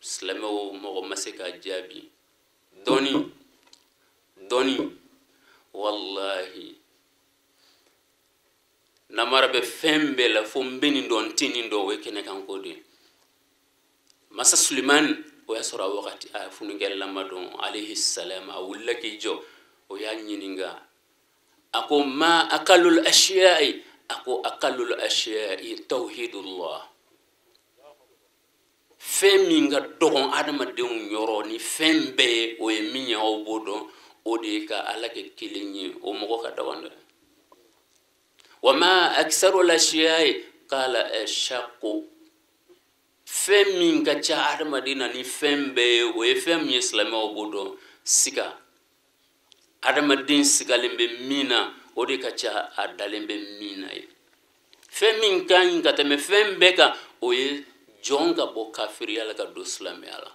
silamɛw mɔgɔ ma se k'a jaabi. Dɔnni, dɔnni, wallahi namara bɛ fɛn bɛɛ la, fo n bɛ nin dɔn, n tɛ nin dɔn, o ye kɛnɛ kan ko de ye. Masa Sulemani, o y'a sɔrɔ a wagati a fununkɛ lamadɔn alayhi salam, a wulila k'i jɔ, o y'a ɲininka, a ko ma akalul ashiya'i, a ko akalul ashiya'i tawhidullah. Fɛn min ka dɔgɔn adamadenw yɔrɔ ni fɛn bɛɛ ye, o ye min ye, aw b'o dɔn, o de ye ka Ala kɛ kelen ye, o mɔgɔ ka dɔgɔn dɛ. Wa ma aksarul ashiya'i qala ashaqu. Fɛn min ka ca adamaden na ni fɛn bɛɛ ye, o ye fɛn min ye, silamɛw b'o dɔn, siga. Adamaden sigalen bɛ min na, o de ka ca a dalen bɛ min na ye. Fɛn min ka ɲi ka tɛmɛ fɛn bɛɛ kan, o ye jɔn ka bɔ kafiriya la ka don silamɛya la.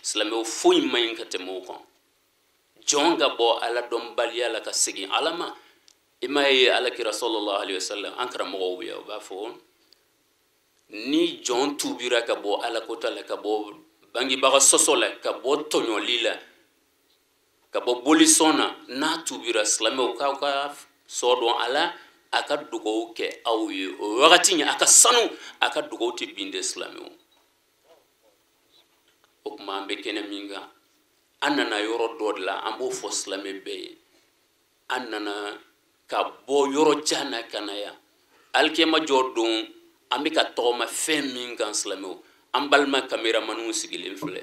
Silamɛw foyi man ɲi ka tɛmɛ o kan. Jɔn ka bɔ Ala dɔnbaliya la ka segin Ala ma. I m'a ye Ala kira sallallahu alaihi wasallam, an karamɔgɔw bɛ yan, u b'a fɔ ni jɔn tubira ka bɔ Ala kota la, ka bɔ bangebaga sɔsɔ la, ka bɔ tɔɲɔli la, ka bɔ bolisɔn na, n'a tubira, silamɛw k'aw ka sɔ dɔn Ala a ka dugawu kɛ aw ye o wagati in, a ka sanu, a ka dugawu tɛ bin dɛ silamɛw. O tuma an bɛ kɛnɛ min kan, an nana yɔrɔ dɔ de la, an b'o fɔ silamɛ bɛɛ ye. An nana ka bɔ yɔrɔ jan na ka na yan. Alikiyama jɔ don, an bɛ ka tɔgɔma fɛn min kan silamɛw, an balima kameramaniw sigilen filɛ,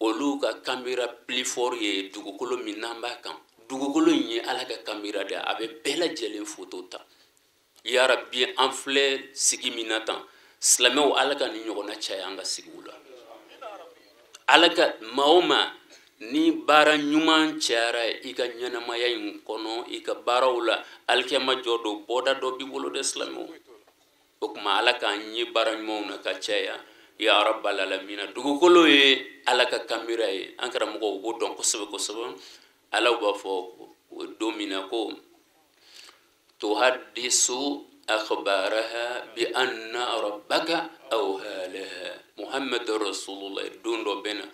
olu ka kamera plus fort ye dugukolo min n'an b'a kan. Dugukolo in ye Ala ka kamera de ye, a bɛ bɛɛ lajɛlen foto ta. Ya Rabbi, an filɛ sigi min na tan, silamɛw, Ala ka nin ɲɔgɔnna caya an ka sigiw la. Ala ka maa o maa ni baara ɲuman cayara i ka ɲɛnamaya in kɔnɔ, i ka baaraw la, alikiyama jɔ don, bɔda dɔ b'i bolo dɛ silamɛw. O tuma Ala k'an ye baara ɲumanw na ka caya, ya rabbal alamina. Dugukolo ye Ala ka kamera ye, an karamɔgɔw b'o dɔn kosɛbɛ kosɛbɛ. Ala b'a fɔ don min na ko tuhaddisu akhbaraha bi anna rabbaka awha laha Muhammad rasulullah. Don dɔ bɛ na,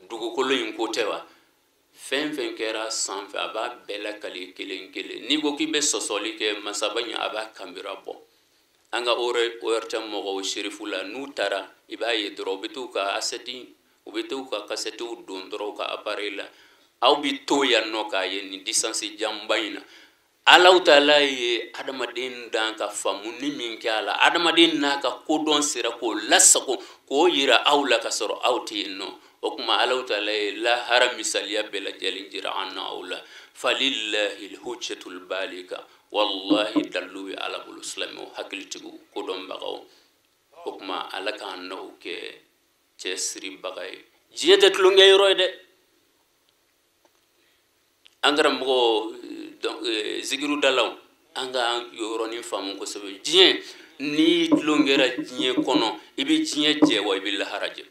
dugukolo in ko tɛ wa, fɛn fɛn kɛra sanfɛ a b'a bɛɛ lakali kelen kelen. N'i ko k'i bɛ sɔsɔli kɛ masaba ɲɛ, a b'a kamera bɔ. An ka ORTM mɔgɔw serifu la, n'u taara i b'a ye dɔrɔn, u bɛ t'u ka asɛti, u bɛ t'u ka kasɛtiw don dɔrɔn u ka appareil la. Aw bɛ to yan nɔ k'a ye nin distance janba in na. Alahu taala ye adamaden dan ka faamuni min kɛ a la, adamaden n'a ka kodɔn sera k'o lasago k'o yira aw la ka sɔrɔ aw tɛ yen nɔ. O tuma Alahu taala ye lahara misaliya bɛɛ lajɛlen jira an na aw la. Falillahi lhujjatul balika. Wallahi dalilu ye Ala bolo, silamɛw, hakilitigiw, kodɔnbagaw. O tuma Ala k'an n'aw kɛ cɛsiribaga ye. Diɲɛ tɛ tulonkɛ yɔrɔ ye dɛ. An karamɔgɔ zikirudalaw, an ka yɔrɔnin faamu kosɛbɛ. Diɲɛ, n'i tulonkɛra diɲɛ kɔnɔ, i bɛ diɲɛ jɛ wa i bɛ lahara jɛ.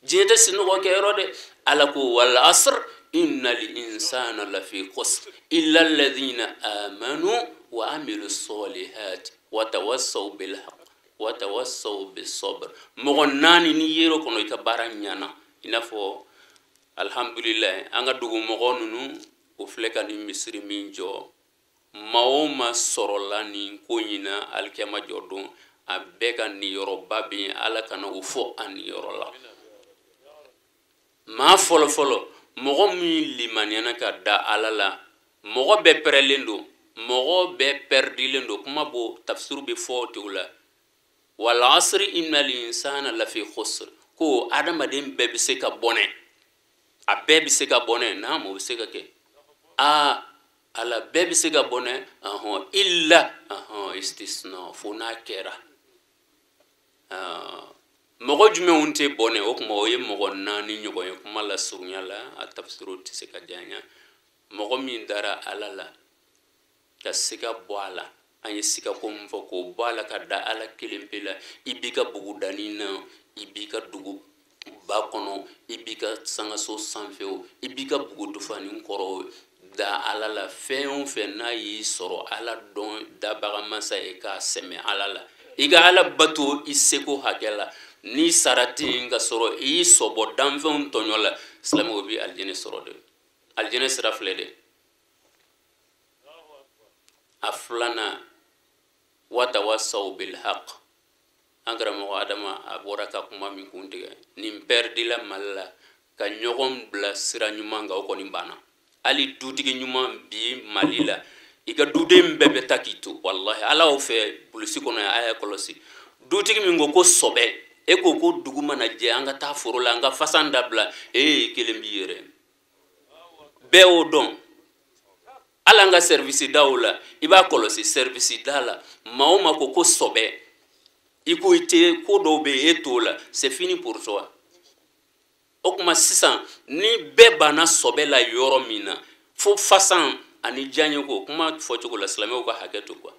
Diɲɛ tɛ sunɔgɔ kɛ yɔrɔ dɛ. Ala ko wal asr innal insana lafi khusr illa alladhina amanu wa amilu solihat wa tawassaw bil haqq wa tawassaw bis sabr. Mɔgɔ naani n'i yer'o kɔnɔ, i ka baara ɲɛna. I n'a fɔ alhamdulilayi, an ka dugumɔgɔ ninnu, o filɛ ka nin misiri min jɔ, maa o maa sɔrɔla nin ko in na alikiyama jɔ don, a bɛɛ ka niyɔrɔba bɛ yen. Ala kana o fɔ a niyɔrɔ la. Maa fɔlɔfɔlɔ, mɔgɔ min limaniyana ka da Ala la, mɔgɔ bɛɛ pɛrɛlen don, mɔgɔ bɛɛ pɛrɛdilen don. Kuma b'o tafsiru bɛ fɔ o cogo la. Wal asri innal insana lafi khusr. Ko adamaden bɛɛ bɛ se ka bɔnɛ, a bɛɛ bɛ se ka bɔnɛ. Naam, o bɛ se ka kɛ. Aa, Ala bɛɛ bɛ se ka bɔnɛ. Ɔhɔn, illa, ɔhɔn, istisna, fo n'a kɛra. Mɔgɔ jumɛnw tɛ bɔnɛ? O tuma o ye mɔgɔ naani ɲɔgɔn ye. Kuma la surunya la, a tafsiru tɛ se ka janya. Mɔgɔ min dara Ala la ka siga bɔ a la, An ye sigako min fɔ k'o bɔ a la ka da Ala kelen pe la. I b'i ka bugudanin na, i b'i ka dugu ba kɔnɔ, i b'i ka sangaso sanfɛ o, i b'i ka bugudufanin kɔrɔ o, da Ala la. Fɛn o fɛn n'a y'i sɔrɔ, Ala dɔn dabaga masa ye k'a sɛmɛ Ala la. I ka Ala bato i seko hakɛ la. N'i sara ten ka sɔrɔ i y'i sɔbɔ danfɛnw tɔɲɔ la, silamɛw bɛ alijinɛ sɔrɔ dɛ. Alijinɛ sira filɛ dɛ. A filanan, watawasaw bilhaq. An karamɔgɔ Adama a bɔra ka kuma min kun tigɛ, nin pɛridila Mali la ka ɲɔgɔn bila sira ɲuman kan, o kɔni banna. Hali dutigi ɲuman bi Mali la, i ka duden bɛɛ bɛ taa k'i to. Walahi Ala y'o fɛ bulusi kɔnɔ yan, a y'a kɔlɔsi. Dutigi min ko ko sɔbɛ, e ko ko dugu mana jɛ an ka taa foro la, an ka fasan dabila, e kelen b'i yɛrɛ. Bɛɛ y'o dɔn. Hali an ka service daw la, i b'a kɔlɔsi service da la, maa o maa ko ko sɔbɛ, i ko i tɛ ko dɔw bɛ yen e t'o la, c'est fini pour toi. O tuma sisan ni bɛɛ banna sɔbɛ la yɔrɔ min na, fo fasan ani diyaɲɛ ko kuma fɔcogo la, silamɛw ka hakɛ to quoi.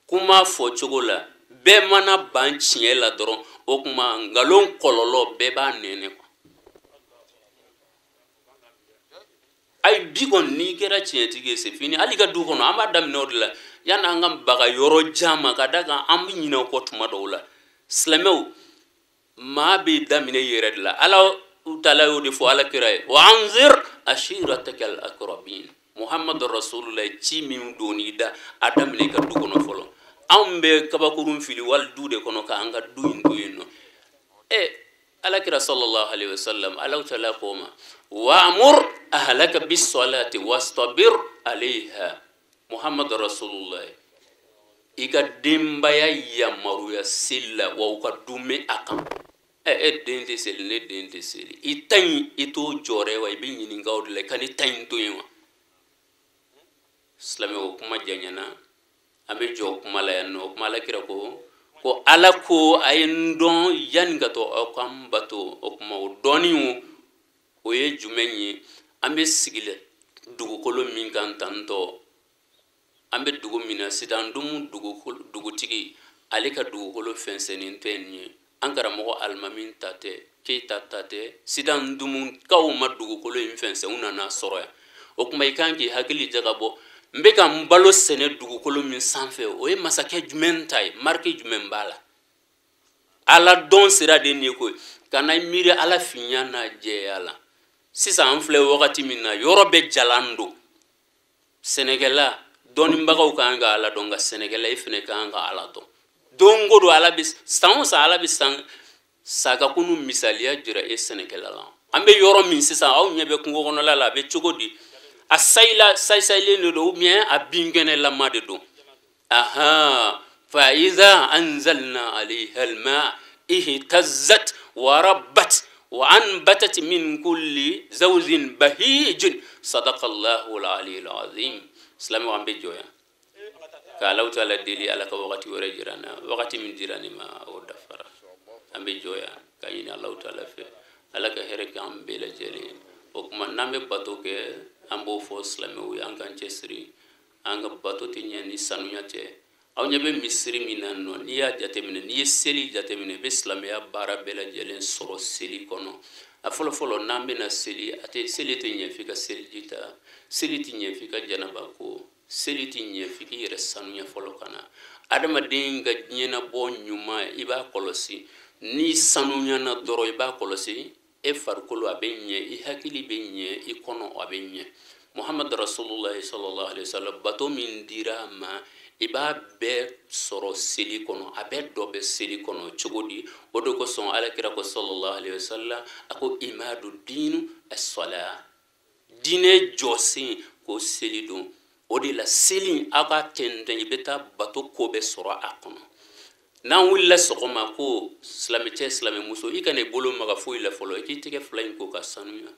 Kuma fɔcogo la, bɛɛ mana ban tiɲɛ la dɔrɔn, o tuma nkalon kɔlɔlɔ bɛɛ b'a nɛnɛ quoi. Ayi bi kɔni n'i kɛra tiɲɛtigi ye, c'est fini. Hali i ka du kɔnɔ, an b'a daminɛ o de la yanni an ka baga yɔrɔ jan ma, ka da kan an bɛ ɲinɛ o kɔ tuma dɔw la. Silamɛw, maa bɛ daminɛ i yɛrɛ de la. Ala taala y'o de fɔ Ala kira ye, wa anzir ashirataka al aqrabin. Muhammadu rasulullah ci min donn'i da, a daminɛ i ka du kɔnɔ fɔlɔ. Anw bɛ kabakurun fili wali du de kɔnɔ k'an ka du in to yen nɔ. Ala kira sallallahu alaihi wasallam, Ala taala ko ma, wa'mur ahlaka bis salati wastabir alayha. Muhammadu rasulullah, i ka denbaya yamaruya seli la, wa u ka dumɛ a kan. E den tɛ seli, ne den tɛ seli, i ta in i t'o jɔrɛ wa, i bɛ ɲininka o de la, i ka ne ta in to yen wa. Silamɛ, o kuma janyana, an bɛ jɔ kuma la yan nɔ. O kuma Ala kira ko ko Ala ko a ye n dɔn yanni ka to aw ka n bato. O kuma o dɔnni o ye jumɛn ye? An bɛ sigi la dugukolo min kan tantɔ, an bɛ dugu min na sisan, dumu dugutigi ale ka dugukolo fɛnsɛnnen tɛ nin ye. An karamɔgɔ alimami ta tɛ, Keyita ta tɛ, sisan dumukaw ma dugukolo in fɛnsɛn, u nana sɔrɔ yan. O kuma i kan k'i hakili jagabɔ, n bɛ ka n balo sɛnɛ dugukolo min sanfɛ, o ye masakɛ jumɛn ta ye, marike jumɛn b'a la? Ala dɔn sira de nin ye koyi. Ka na miiri Ala finya n'a jɛya la. Sisan an filɛ wagati min na, yɔrɔ bɛɛ jalan don. Sɛnɛkɛla, dɔnnibagaw kan ka Ala dɔn, nka sɛnɛkɛla e fɛnɛ kan ka Ala dɔn. Don o don Ala bɛ san o san Ala bɛ san sagakunu misaliya jira e sɛnɛkɛla la. An bɛ yɔrɔ min sisan, aw ɲɛ bɛ kungo kɔnɔla la, a bɛ cogo di? A sayila sayisayilen de don ou bien a binkɛnɛlama de don? Ahan, fa iza anzalna alayha alma ihtazzat wa rabbat wa anbatat min kulli zawjin bahijin. Sadaqallahu al-aliyyul azim. Silamɛw, an bɛ jɔ yan ka Alahu taala deli, Ala ka wagati wɛrɛ jira n na. Wagati min dira ne ma, o dafara. An bɛ jɔ yan ka ɲini Alahu taala fɛ, Ala ka hɛrɛ kɛ an bɛɛ lajɛlen. O tuma n'an bɛ bato kɛ, an b'o fɔ silamɛw ye, an k'an cɛsiri, an ka bato tɛ ɲɛ ni sanuya tɛ. Aw ɲɛ bɛ misiri min na nɔ, n'i y'a jateminɛ, n'i ye seli jateminɛ, i bɛ silamɛya baara bɛɛ lajɛlen sɔrɔ seli kɔnɔ. A fɔlɔ fɔlɔ, n'an bɛna seli, a tɛ seli tɛ ɲɛ f'i ka seliji ta, seli tɛ ɲɛ f'i ka janaba ko, seli tɛ ɲɛ f'i k'i yɛrɛ sanuya fɔlɔ ka na. Adamaden ka diɲɛnabɔ ɲuman, i b'a kɔlɔsi, n'i sanuyana dɔrɔn, i b'a kɔlɔsi, e farikolo a bɛ ɲɛ, i hakili bɛ ɲɛ, i kɔnɔ a bɛ ɲɛ. Muhammad rasulullah sallallahu alaihi wasallam, bato min dira a ma, i b'a bɛɛ sɔrɔ seli kɔnɔ, a bɛɛ dɔ bɛ seli kɔnɔ cogo di? O de kosɔn Ala kira ko sallallahu alaihi wasallam, a ko imadu diinu as-salah, diinɛ jɔsen ko seli don. O de la seli aw ka tɛntɛn, i bɛ taa bato ko bɛɛ sɔrɔ a kɔnɔ. N'an wulila sɔgɔma ko silamɛcɛ silamɛmuso, i kana i bolo maga foyi la fɔlɔ, i k'i tɛgɛ fila in ko ka sanuya.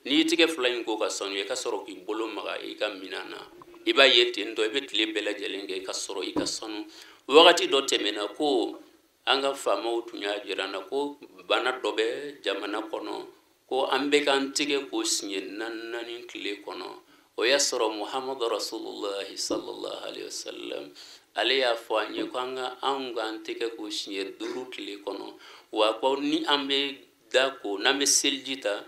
N'i y'i tɛgɛ fila in ko ka sanuya, i ka sɔrɔ k'i bolo maga i ka minɛn na, i b'a ye ten tɔ, i bɛ tile bɛɛ lajɛlen kɛ i ka sɔrɔ i ka sanu. Wagati dɔ tɛmɛna ko an ka faamaw tun y'a jira an na ko bana dɔ bɛ jamana kɔnɔ, ko an bɛ k'an tɛgɛ ko siɲɛ naani naani tile kɔnɔ. O y'a sɔrɔ Muhammadu Rasulullahi sallallahu alaihi wasallam ale y'a fɔ an ye ko an ka anw k'an tɛgɛ ko siɲɛ 5 tile kɔnɔ, wa ko ni an bɛ da ko n'an bɛ seliji ta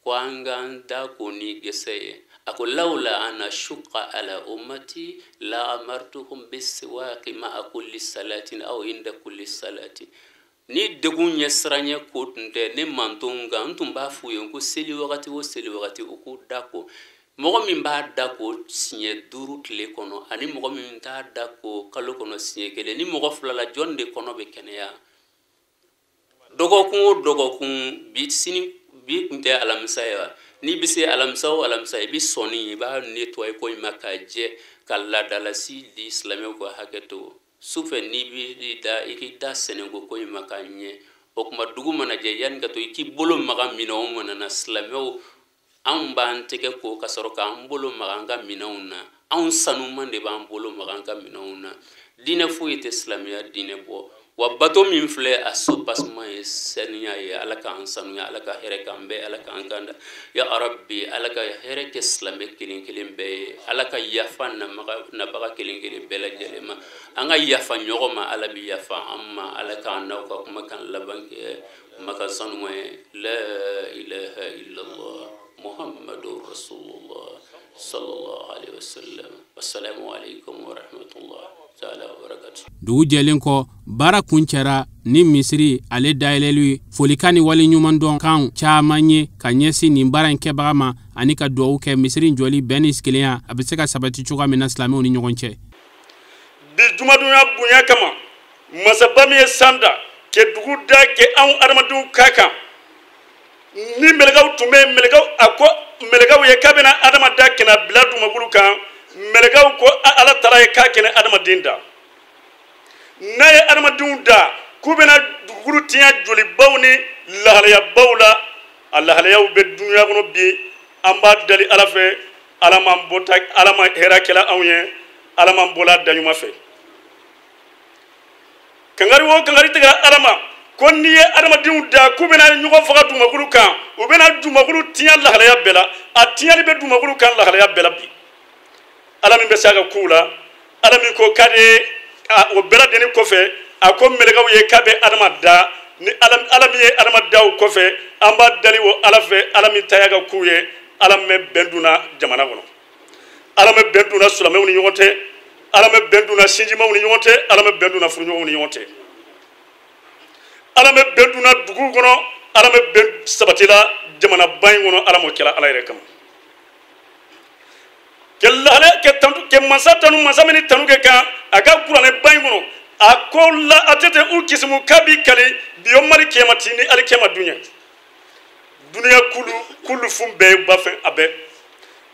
ko an k'an da ko ni gɛsɛ ye. A ko lawla ana shuqqa ala ummati la amartuhum bisiwaqi ma'a kulli salatin aw inda kulli salatin. Ni degun ɲɛ siranɲɛ ko tun tɛ ne mantonw kan, n tun b'a f'u ye ko seli wagati o seli wagati u k'u da ko. Mɔgɔ min b'a da ko siɲɛ 5 tile kɔnɔ ani mɔgɔ min t'a da ko kalo kɔnɔ siɲɛ 1, ni mɔgɔ fila la jɔn de kɔnɔ bɛ kɛnɛya? Dɔgɔkun o dɔgɔkun, bi sini bi tun tɛ alamisa ye wa? N'i bɛ se alamisa o alamisa i bɛ sɔnni i b'a nettoyer ko ɲuman k'a jɛ ka laadalasi di silamɛw ka hakɛ to. Sufɛ n'i b'i da i k'i da sɛnɛko ko ɲuman k'a ɲɛ. O tuma dugu mana jɛ yanni ka to i k'i bolo maga minɛn o minɛn na, silamɛw anw b'an tɛgɛ ko ka sɔrɔ k'an bolo maga an ka minɛnw na. Anw sanuman de b'an bolo maga an ka minɛnw na. Diinɛ foyi tɛ silamɛya diinɛ bɔ. Wa bato min filɛ a soubassement ye saniya ye. Ala k'an sanuya, Ala ka hɛrɛ k'an bɛɛ, Ala k'an kanda ya Rabbi, Ala ka hɛrɛ kɛ silamɛ kelen kelen bɛɛ ye, Ala ka yafa nabaga kelen kelen bɛɛ lajɛlen ma. An ka yafa ɲɔgɔn ma, Ala bi yafa an ma. Ala k'an n'aw ka kumakan laban kɛ kumakan sanuman ye. La ilaha illallah Muhammadu Rasulullah sallallahu alaihi wasallam. Wassalamu alaikum wa rahmatullah ta'ala wa barakatuh. Dugu jɛlen kɔ, baara kuncɛra ni misiri ale dayɛlɛli folikan ni waleɲumandɔn kan caman ye ka ɲɛsin nin baara in kɛbaga ma, ani ka duwawu kɛ misiri in jɔli bɛn ni kelenya a bɛ se ka sabati cogoya min na silamɛw ni ɲɔgɔn cɛ. Bi jumadonya bonya kama, masaba min ye san da kɛ dugu da kɛ anw adamadenw ka kan, ni mɛlɛkɛw tun bɛ yen, mɛlɛkɛw a ko mɛlɛkɛw ye k'a bɛna adama da kɛnɛ bila dugumakulu kan, mɛlɛkɛw ko Ala taara ye k'a kɛnɛ adamaden da. N'a ye adamadenw da k'u bɛna dugukolo tiɲɛ jolibaw ni lahalayabaw la, a lahalayaw bɛ dunuya kɔnɔ bi. An b'a dali Ala fɛ, Ala m'an bɔta, Ala ma hɛrɛ kɛla anw ye, Ala m'an bɔla da ɲuman fɛ. Kangari o kangari tigɛra Ala ma ko n'i ye adamadenw da k'u bɛna ɲɔgɔn faga dugumakolo kan, u bɛna dugumakolo tiɲɛ lahalaya bɛɛ la. A tiɲɛli bɛ dugumakolo kan lahalaya bɛɛ la bi. Ala min bɛ se a ka kow la, Ala min ko k'a de o bɛɛ lajɛlen kɔfɛ, a ko mɛlɛkɛw ye k'a bɛ adama da. Ni Ala min ye adama da o kɔfɛ, an b'a dali o Ala fɛ, Ala min ta y'a ka kow ye. Ala min bɛ bɛn dunna jamana kɔnɔ, Ala min bɛn dunna silamɛw ni ɲɔgɔn cɛ, Ala min bɛn dunna sinjimaw ni ɲɔgɔn cɛ, Ala min bɛn dunna furuɲɔgɔnw ni ɲɔgɔn cɛ, Ala min bɛn dunna duguw kɔnɔ, Ala min bɛn sabatila jamanaba in kɔnɔ. Ala m'o kɛla Ala yɛrɛ kama. Kɛ lahala kɛ tanu kɛ mansa tanu, mansa min ni tanu kɛ kan a ka kuranɛba in kɔnɔ, a ko la a tɛ tɛ u kisimu k'a b'i kali bi o mali kɛmati ni ali kɛma dunya. Dunuya kulu kulu fun bɛɛ ye bafɛn, a bɛɛ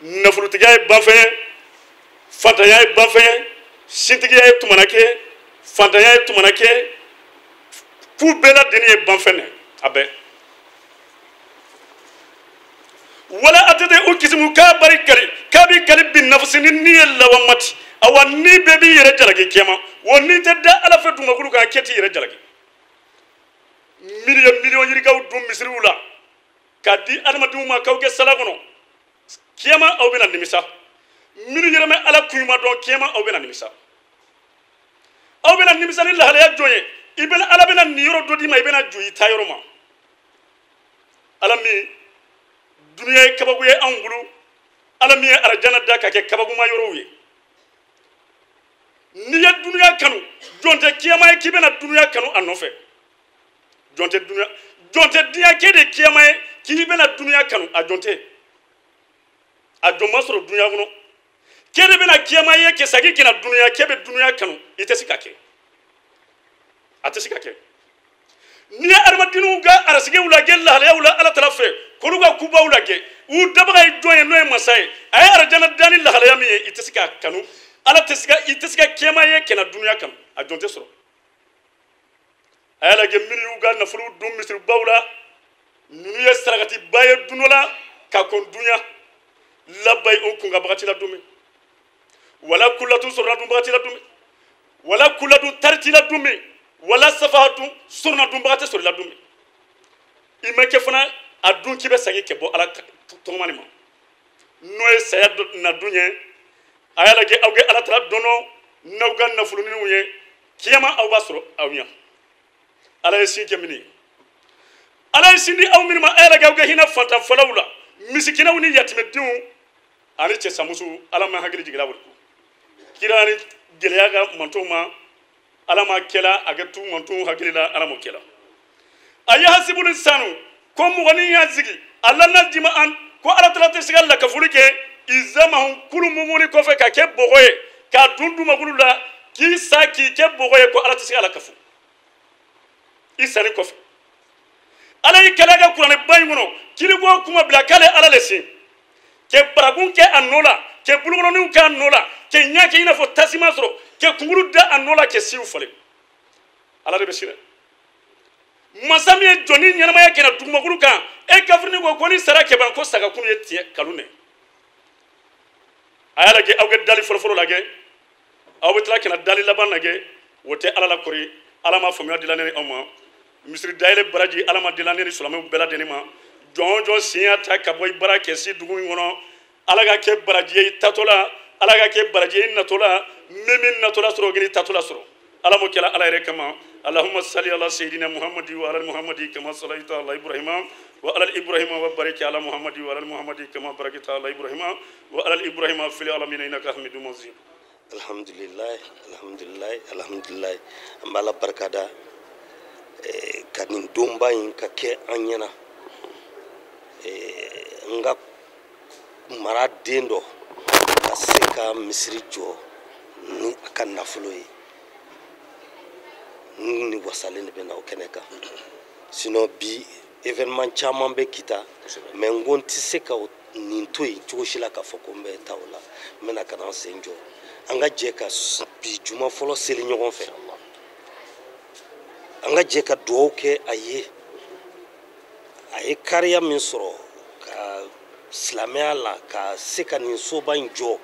nafolotigiya ye bafɛn ye, fantanya ye bafɛn ye, sintigiya ye tumana kɛ, fantanya ye tumana kɛ, k'u bɛɛ lajɛlen ye bafɛn ye, a bɛɛ. Wala a tɛ tɛ u kisimu k'a bari kali k'a b'i kali bi nafasi ni ni ye lawamati. Awa ni bɛɛ b'i yɛrɛ jalaki kɛma, wa n'i tɛ da Ala fɛ dugumakolo kan, k'e t'i yɛrɛ jalaki. Miliyɔn miliyɔn yirikaw dun misiriw la k'a di adamadenw ma k'aw kɛ sala kɔnɔ, kiyama aw bɛna nimisa. Minnu yɛrɛ bɛ Ala kunɲuman dɔn, kiyama aw bɛna nimisa. Aw bɛna nimisa ni lahalaya jɔn ye? I bɛna Ala bɛna nin yɔrɔ dɔ d'i ma, i bɛna jɔ i ta yɔrɔ ma. Ala min dunuya ye kabako ye anw bolo, Ala min ye arajana da ka kɛ kabakoma yɔrɔw ye. N'i ye dunuya kanu, jɔn tɛ kiyama ye k'i bɛna dunuya kanu a nɔfɛ. Jɔn tɛ dunuya, jɔn tɛ diɲɛ kɛ de kiyama ye k'i bɛna dunuya kanu, a jɔn tɛ. A jɔn ma sɔrɔ dunuya kɔnɔ. K'e de bɛna kiyama ye kɛ sagi kɛna dunuya, k'e bɛ dunuya kanu, i tɛ se ka kɛ. A tɛ se ka kɛ. N'i ye adamadenw ka arasigiw lajɛ, lahalayaw la Ala tala fɛ, k'olu ka kubaw lajɛ, u dabaga ye jɔn ye n'o ye masa ye, a ye arajana da ni lahalaya min ye, i tɛ se k'a kanu. Ala tɛ se ka, i tɛ se ka kiyama ye kɛna dunuya kanu, a jɔn tɛ sɔrɔ. A y'a lajɛ minnu y'u ka nafolo dun misiribaw la, ninnu ye sarakatiba ye dun dɔ la ka kɔn dunuya labayi o kun ka bagati la don min, wala kulatu sɔrɔla dun bagati la don min, wala kulatu tariti la don min, wala safahatu sɔrɔla dun bagati sɔrɔla don min. I ma kɛ fana a dun k'i bɛ segin kɛ bɔ Ala tɔgɔma nin ma. N'o ye saya na dun ye a y'a lajɛ aw kɛ ala tala dɔnɔ n'aw ka nafoloninw ye kiyama aw b'a sɔrɔ aw ɲɛ ala ye sin kɛ min ye ala ye sin di aw minnu ma a y'a lajɛ aw kɛ hinɛ fantan fɔlɔw la misikinɛw ni yatimɛdenw ani cɛsamusow ala ma hakili jiginna o kira ni gɛlɛya ka mantonw ma ala ma kɛla a kɛ tu mantonw hakili la ala m'o kɛla a ye hasibulu sanu ko mɔgɔnin y'a sigi a lana jima an ko ala tala tɛ se ka lakafoli kɛ izamahun kulu mumuni kɔfɛ ka kɛ bɔgɔ ye k'a dun dumakulu la k'i sa k'i kɛ bɔgɔ ye ko ala tɛ se ka lakafo i sani kɔfɛ ala y'i kɛlɛ kɛ kuranɛba in kɔnɔ kiriko kuma bila k'ale ala le sen kɛ barakun kɛ a nɔ la kɛ bolokɔrɔninw kɛ a nɔ la kɛ ɲɛ kɛ i n'a fɔ tasuma sɔrɔ kɛ kunkolo da a nɔ la kɛ siw falen ala de bɛ si dɛ masa min ye jɔnni ɲɛnamaya kɛnɛ dugumakulu kan e kafirini ko ko ni sara kɛ ban ko sagakun ye tiɲɛ kalon dɛ a y'a lajɛ aw kɛ dali fɔlɔfɔlɔ lajɛ aw bɛ tila ka na dali laban lajɛ o tɛ ala la kɔri ala ma faamuya dila ne ni aw ma misiri dayɛlɛ baraji ala ma dila ne ni silamɛw bɛɛ lajɛlen ma jɔn o jɔn sen y'a ta ka bɔ i bara kɛ si dugu in kɔnɔ ala ka kɛ baraji ye i tatɔ la ala ka kɛ baraji ye i natɔ la min natɔ la sɔrɔ o k'i tatɔ la sɔrɔ ala m'o kɛla ala yɛrɛ kama allahumma salli ala sayyidina muhammadi wa ala muhammadi kama sallaita ala ibrahima wa ala ibrahima wa barik ala muhammadi wa ala muhammadi kama barakta ala ibrahima wa ala ibrahima fil alamin innaka hamidum majid. Alhamdulillah, alhamdulillah, alhamdulillah. An b'ala barika da ka nin donba in ka kɛ an ɲɛna. N ka mara den dɔ ka se ka misiri jɔ ni a ka nafolo ye n ni wasalen de bɛ na o kɛnɛ kan. Sinon bi événement caman bɛ Kita mais n ko n tɛ se ka nin to yen cogo si la k'a fɔ ko n bɛ taa o la. N bɛna ka na n sen jɔ an ka jɛ ka bi juma fɔlɔ seli ɲɔgɔn fɛ, an ka jɛ ka dugawu kɛ a ye. A ye kariya min sɔrɔ ka silamɛya la ka se ka nin soba in jɔ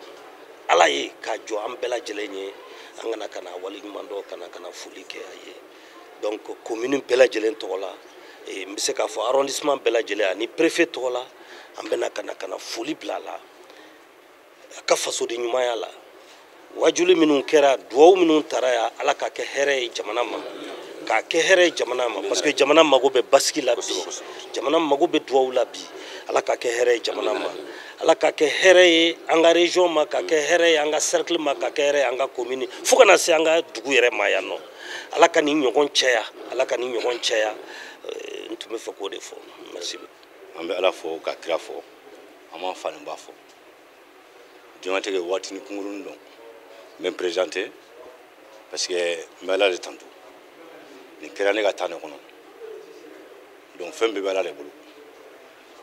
ala ye k'a jɔ an bɛɛ lajɛlen ye, an kana ka na waleɲuman dɔn, kana ka na foli kɛ a ye. Donc commune bɛɛ lajɛlen tɔgɔ la, n bɛ se k'a fɔ arrondissement bɛɛ lajɛlen ani préfet tɔgɔ la, an bɛna ka na foli bila a la a ka fasoden ɲumanya la. Wajuli minnu kɛra, duwawu minnu tara yan, ala k'a kɛ hɛrɛ ye jamana ma, k'a kɛ hɛrɛ ye jamana ma, parce que jamana mago bɛ basigi la bi, jamana mago bɛ duwawu la bi. Ala k'a kɛ hɛrɛ ye jamana ma, ala k'a kɛ hɛrɛ ye an ka région ma, k'a kɛ hɛrɛ ye an ka cercle ma, k'a kɛ hɛrɛ ye an ka commune, fo ka na se an ka dugu yɛrɛ ma yan nɔ. Ala ka nin ɲɔgɔn caya, ala ka nin ɲɔgɔn caya. N tun bɛ fɛ k'o de fɔ. Merci. An bɛ ala fɔ ka kira fɔ, an b'an fa ni ba fɔ. Diɲɛlatigɛ waati ni kunkurunin dɔn. N bɛ n présenter parce que n bɛ ala de tanto. Nin kɛra ne ka taa ne kɔnɔ, donc fɛn bɛɛ bɛ ala de bolo.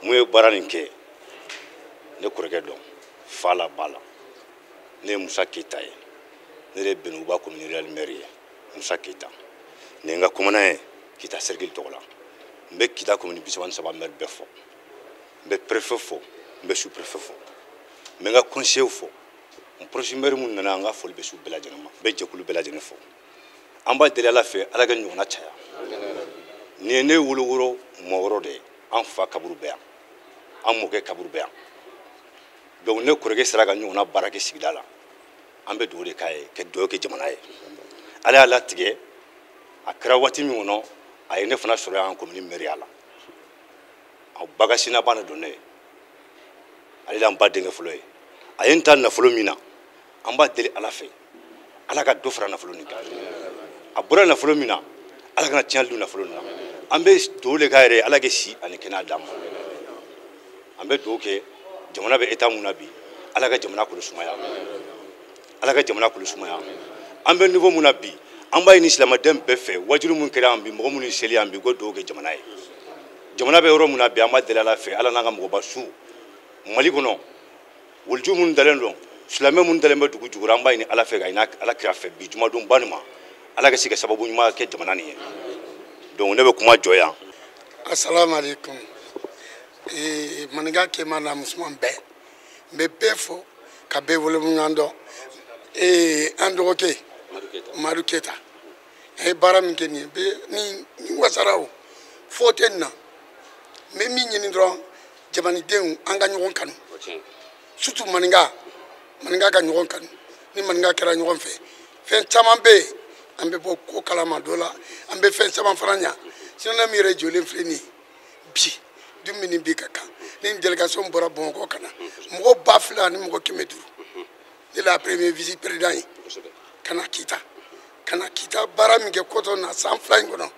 Mun ye baara nin kɛ, ne kɔrɔkɛ dɔn fa la ba la. Ne ye Musa Keyita ye, ne de ye Bɛnɛkuba commune rurale maire ye. Musa Keyita nin ye n ka commandant ye Kita cercle tɔgɔ la. N bɛ Kita commune 33 maire bɛɛ fɔ, n bɛ préfet fɔ, n bɛ sous préfet fɔ, n bɛ n ka conseiller fɔ, n proche maire minnu nana, an ka foli bɛ s'u bɛɛ lajɛlen ma. N bɛ jɛkulu bɛɛ lajɛlen fɔ. An b'a deli ala fɛ, ala ka ɲɔgɔnna caya. Nin ye ne wolo woro mɔ wɔɔrɔ de ye. An fa kaburu bɛ yan, an mɔkɛ kaburu bɛ yan. Donc ne kɔrɔkɛ sera ka ɲɔgɔnna baara kɛ sigida la, an bɛ dugawu de k'a ye, ka dugawu kɛ jamana ye. Ala y'a latigɛ a kɛra waati min kɔnɔ, a ye ne fana sɔrɔ yan commune maire la. A bagasina ba de don ne ye, ale y'an ba denkɛ fɔlɔ ye. A ye n ta nafolo min na, an b'a deli ala fɛ, ala ka dɔ fara nafolo nin kan. A bɔra nafolo min na, ala kana tiɲɛli don nafolo nin na. An bɛ dugawu de k'a yɛrɛ ye, ala ka si ani kɛnɛya d'an ma. An bɛ dugawu kɛ jamana bɛ état mun na bi, ala ka jamana kolo sumaya, ala ka jamana kolo sumaya. An bɛ niveau mun na bi, an b'a ɲini silamɛden bɛɛ fɛ, wajulu mun kɛra yan bi, mɔgɔ minnu seli yan bi, ko dugawu kɛ jamana ye. Jamana bɛ yɔrɔ mun na bi, an b'a deli ala fɛ, ala n'an ka mɔgɔba su Mali kɔnɔ, waliju minnu dalen don, silamɛ minnu dalen bɛ dugu jukɔrɔ, an b'a ɲini ala fɛ ka ɲini ala kira fɛ bi jumadon ba nin ma, ala ka se ka sababu ɲuman kɛ jamana nin ye. Donc ne bɛ kuma jɔ yan. Assalamu alaikum. Maninka cɛman n'a musoman bɛɛ, n bɛ bɛɛ fo ka bɛɛ waleɲuman dɔn. An dɔgɔkɛ Madu Keyita, a ye baara min kɛ nin ye, ni wasara o fo tɛ nin na. N bɛ min ɲini dɔrɔn, jamanadenw an ka ɲɔgɔn kanu. Surtout maninka, maninka ka ɲɔgɔn kanu. Ni maninka kɛra ɲɔgɔn fɛ, fɛn caman bɛ yen, an bɛ bɔ ko kalama dɔ la, an bɛ fɛn caman fana ɲa. Sinon ne min yɛrɛ jɔlen filɛ nin ye bi, dun min ni bi ka kan, ni délégation bɔra Bamakɔ ka na, mɔgɔ 2000 ni mɔgɔ 500, ne la premier vice président ye, ka na Kita, ka na Kita baara min kɛ kɔtɔ na san 2 in kɔnɔ,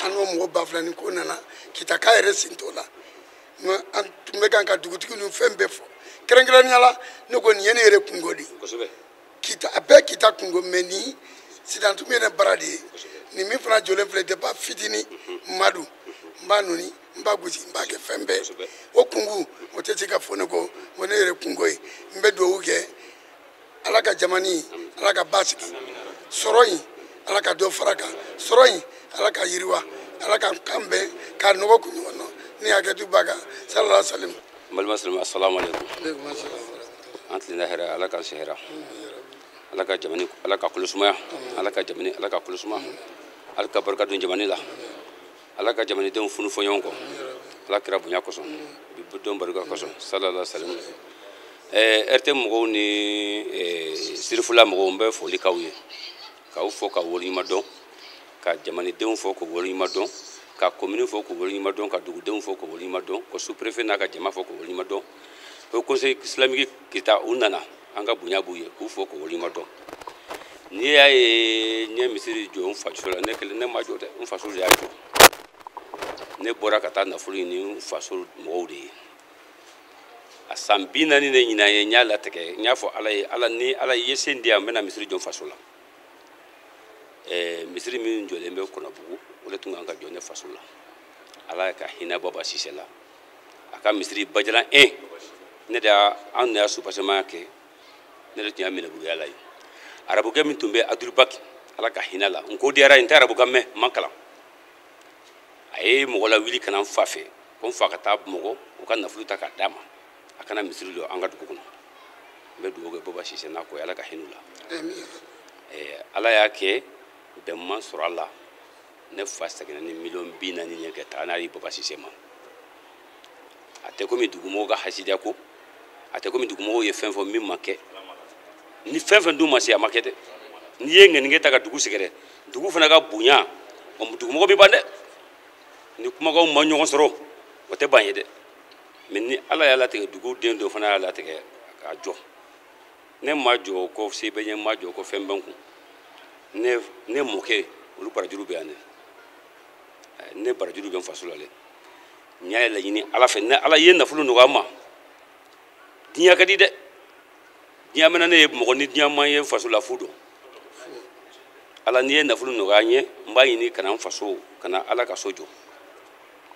an n'o mɔgɔ 2000 ni ko nana Kita k'a yɛrɛ sen t'o la. Mais an tun bɛ kan ka dugutigi ni fɛn bɛɛ fɔ, kɛrɛnkɛrɛnnenya la ne ko nin ye ne yɛrɛ kungo de ye. Kita a bɛɛ Kita kungo, mais ni sisan tun bɛ ne baara de ye. Nin min fana jɔlen filɛ depuis fitinin, Madu, n b'a nɔni, n b'a gosi, n b'a kɛ fɛn bɛɛ. O kungo o tɛ se ka fɔ ne kɔ, o ne yɛrɛ kungo ye. N bɛ dugawu kɛ Ala ka jamana in, Ala ka basigi, sɔrɔ in Ala ka dɔ fara kan, sɔrɔ in Ala ka yiriwa, Ala ka kan bɛn k'a nɔgɔ kun ɲɔgɔn na ni hakɛtu b'a kan. Salala salim. N balima silamɛ, assalamu alaikum. An tilenna hɛrɛ, Ala k'an si hɛrɛ, Ala ka jamana, Ala ka kolo sumaya, Ala ka jamana, Ala ka kolo suma, Ala ka barika don jamana la, Ala ka jamanadenw funu fɔ ɲɔgɔn kɔ, Ala kira bonya kosɔn, bi don barika kosɔn, salala salim. RT mɔgɔw ni Sirifula mɔgɔw, n bɛ foli k'aw ye, k'aw fɔ ka waleɲuman dɔn, ka jamanadenw fɔ k'o waleɲuman dɔn, ka commune fɔ k'o waleɲuman dɔn, ka dugudenw fɔ k'o waleɲuman dɔn, ka sous-préfet n'a ka jama fɔ k'o waleɲuman dɔn. O conseil islamique Kita, u nana, an ka bonya b'u ye, k'u fɔ k'o waleɲuman dɔn. N'i y'a ye n ye misiri jɔ n faso la, ne kelen ne ma jɔ dɛ, n faso de y'a jɔ. Ne bɔra ka taa nafolo ɲini n faso mɔgɔw de ye. A san 40 de ɲinan ye, n y'a latigɛ, n y'a fɔ Ala ye, Ala ni Ala ye sen di yan, n bɛna misiri jɔ n faso la. Misiri min jɔlen bɛ Kɔnɔbugu, o de tun kan ka jɔ ne faso la. Ala ka hinɛ Baba Sise la, a ka misiri Bajalan 1, ne de y'a, an de y'a soubassement kɛ, ne de tun y'a minɛbuguya la ye. Arabukɛ min tun bɛ Adurubaki, Ala ka hinɛ la, n ko diyara n tɛ arabukan mɛn, n ma kalan. A ye mɔgɔ lawuli ka na n fa fɛ, ko n fa ka taa Bamakɔ, u ka nafolo ta k'a d'a ma, a kana misiri jɔ an ka dugu kɔnɔ. N bɛ dugawu kɛ Baba Sise n'a kɔ ye, Ala ka hinɛ u la. Ala y'a kɛ bɛn man sɔrɔ a la, ne fa seginna ni miliyɔn 40 ye ka taa n'a ye Baba Sise ma. A tɛ komi dugumɔgɔw ka hasidiya ko, a tɛ komi dugumɔgɔw ye fɛn fɔ min ma kɛ. Ni fɛn fɛn dun ma se, a ma kɛ dɛ. N'i ye ŋɛninkɛ ta ka dugu sɛgɛrɛ, dugu fana ka bonya, dugumɔgɔ bɛ ban dɛ. Ni kumakanw ma ɲɔgɔn sɔrɔ, o tɛ ban ye dɛ. Mais ni Ala y'a latigɛ, dugu den dɔ fana y'a latigɛ k'a jɔ. Ne ma jɔ ko se bɛ n ye, n ma jɔ ko fɛn bɛ n kun. Ne mɔkɛ, olu barajuru bɛ yan dɛ. Ne barajuru bɛ n faso la dɛ. N y'a laɲini Ala fɛ, ni Ala ye nafolo nɔgɔya n ma, diɲɛ ka di dɛ. Diɲɛ mɛnna ne ye mɔgɔ ni diɲɛ ma ye n faso la fu don. Ala n'i ye nafolo nɔgɔya n ye, n b'a ɲini ka na n faso, ka na Ala ka so jɔ.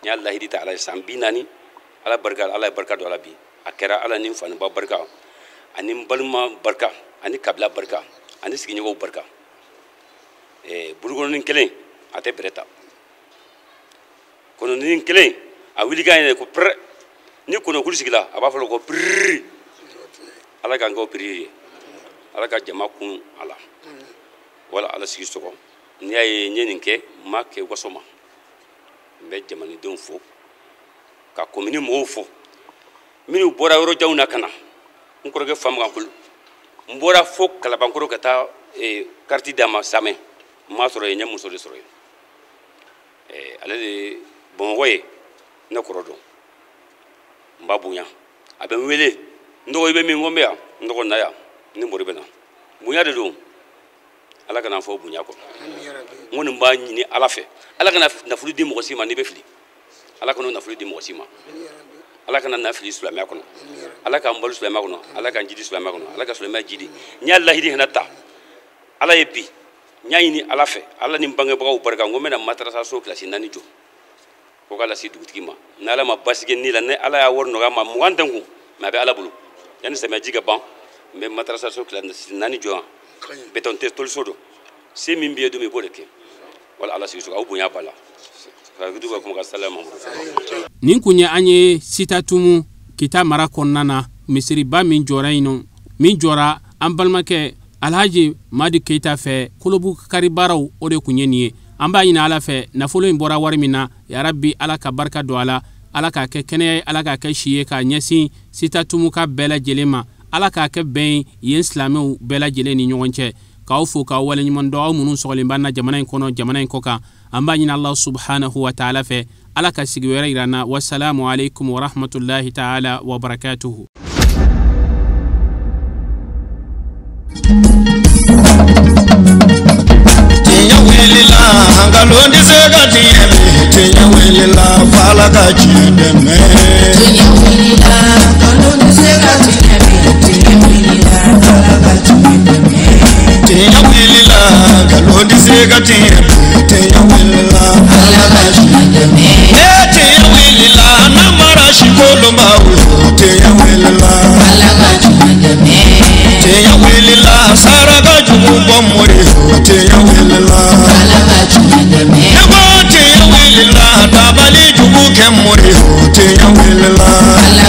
N y'a lahidi ta Ala ye san 40, Ala barika, Ala ye barika don a la bi. A kɛra Ala ni n fa ni ba barika, ani n balima barika, ani kabila barika, ani sigiɲɔgɔnw barika. Bolokɔnɔnin kelen a tɛ bɛrɛ ta, kɔnɔnin kelen a wuli kan yɛrɛ ko pɛrɛ, ni kɔnɔkulu sigila a b'a fɔ ko piriri. Ala k'an kɛ o piriri ye, Ala ka jama kun a la, wala Ala sigi sɔgɔ. N'i y'a ye n ye nin kɛ, n m'a kɛ waso ma. N bɛ jamanadenw fo, ka komini mɔgɔw fo, minnu bɔra yɔrɔ janw na ka na. N kɔrɔkɛ Famakan, n bɔra fo Kalabankɔrɔ ka taa kariti d'a ma Samɛ, n m'a sɔrɔ yen, n ye muso de sɔrɔ yen. Ale de Bamakɔ ye ne kɔrɔ dɔn, n b'a bonya. A bɛ n wele, n dɔgɔ i bɛ min, ko n bɛ yan, n dɔgɔ na yan, ni mori bɛ na. Bonya de don, Ala kana fɔ bonya kɔ. N kɔni b'a ɲini Ala fɛ, Ala kana nafolo di mɔgɔ si ma n'i bɛ fili. Ala kana nafolo di mɔgɔ si ma. Ala kana na fili silamɛya kɔnɔ. Ala k'an balo silamɛya kɔnɔ. Ala k'an jidi silamɛya kɔnɔ. Ala ka silamɛya jidi. N y'a lahidi hɛnɛ ta Ala ye bi, n y'a ɲini Ala fɛ, Ala ni n bangebagaw barika, n ko n bɛna madarasa so kilasi 4 jɔ, ko k'a lase dugutigi ma. Ni Ala ma basi kɛ ni la, ni Ala y'a wari nɔgɔya ma, 20 tɛ n kun, mais a bɛ Ala bolo. Yanni samiya ji ka ban, n bɛ madarasa so kilasi 4 jɔ yan. Béton tɛ, toliso don. Se min b'i ye don min, i b'o de kɛ. Wala Ala sigi so, aw bonya b'a la. Nin kun ye an ye Sitatumu Kita mara kɔnɔna na, misiriba min jɔra yen nɔ, min jɔra an balimakɛ Alhaji Madi Keyita fɛ, kolobu kari baaraw, o de kun ye nin ye. An b'a ɲini Ala fɛ, nafolo in bɔra wari min na, yarabi Ala ka barika don a la. Ala k'a kɛ kɛnɛya ye, Ala k'a kɛ si ye k'a ɲɛsin Sitatumu ka bɛɛ lajɛlen ma. Ala k'a kɛ bɛn ye yen silamɛw bɛɛ lajɛlen ni ɲɔgɔn cɛ. K'aw fo k'aw waleɲuman dɔn, aw minnu sɔgɔlen b'an na jamana in kɔnɔ, jamana in kɔ kan. An b'a ɲini Allah subhanahu wa ta'ala fɛ, Ala ka sigi wɛrɛ yira an na. Wasalamu alaikum wa rahmatullahi ta'ala wa barakatuhu. Tiɲɛ wulila, nkalon tɛ se ka tiɲɛ minɛ. Tiɲɛ wulila, f'Ala ka tiɲɛ dɛmɛ. Tiɲɛ wulila, nkalon tɛ se ka tiɲɛ minɛ. Tiɲɛ wulila, f'Ala ka tiɲɛ dɛmɛ. Tiɲɛ wulila, nkalon tɛ se ka tiɲɛ minɛ. Tiɲɛ wulila, Ala ka tiɲɛ dɛmɛ. Ne tiɲɛ wulila, namara sikolonbaw ye. Tiɲɛ wulila, Ala ka tiɲɛ dɛmɛ. Tiɲɛ wulila, saraka jugu bɔ mori ye. Tiɲɛ wulila, Ala ka tiɲɛ dɛmɛ. Ne ko tiɲɛ wulila, dabali jugu kɛ mori ye. Tiɲɛ wulila, Ala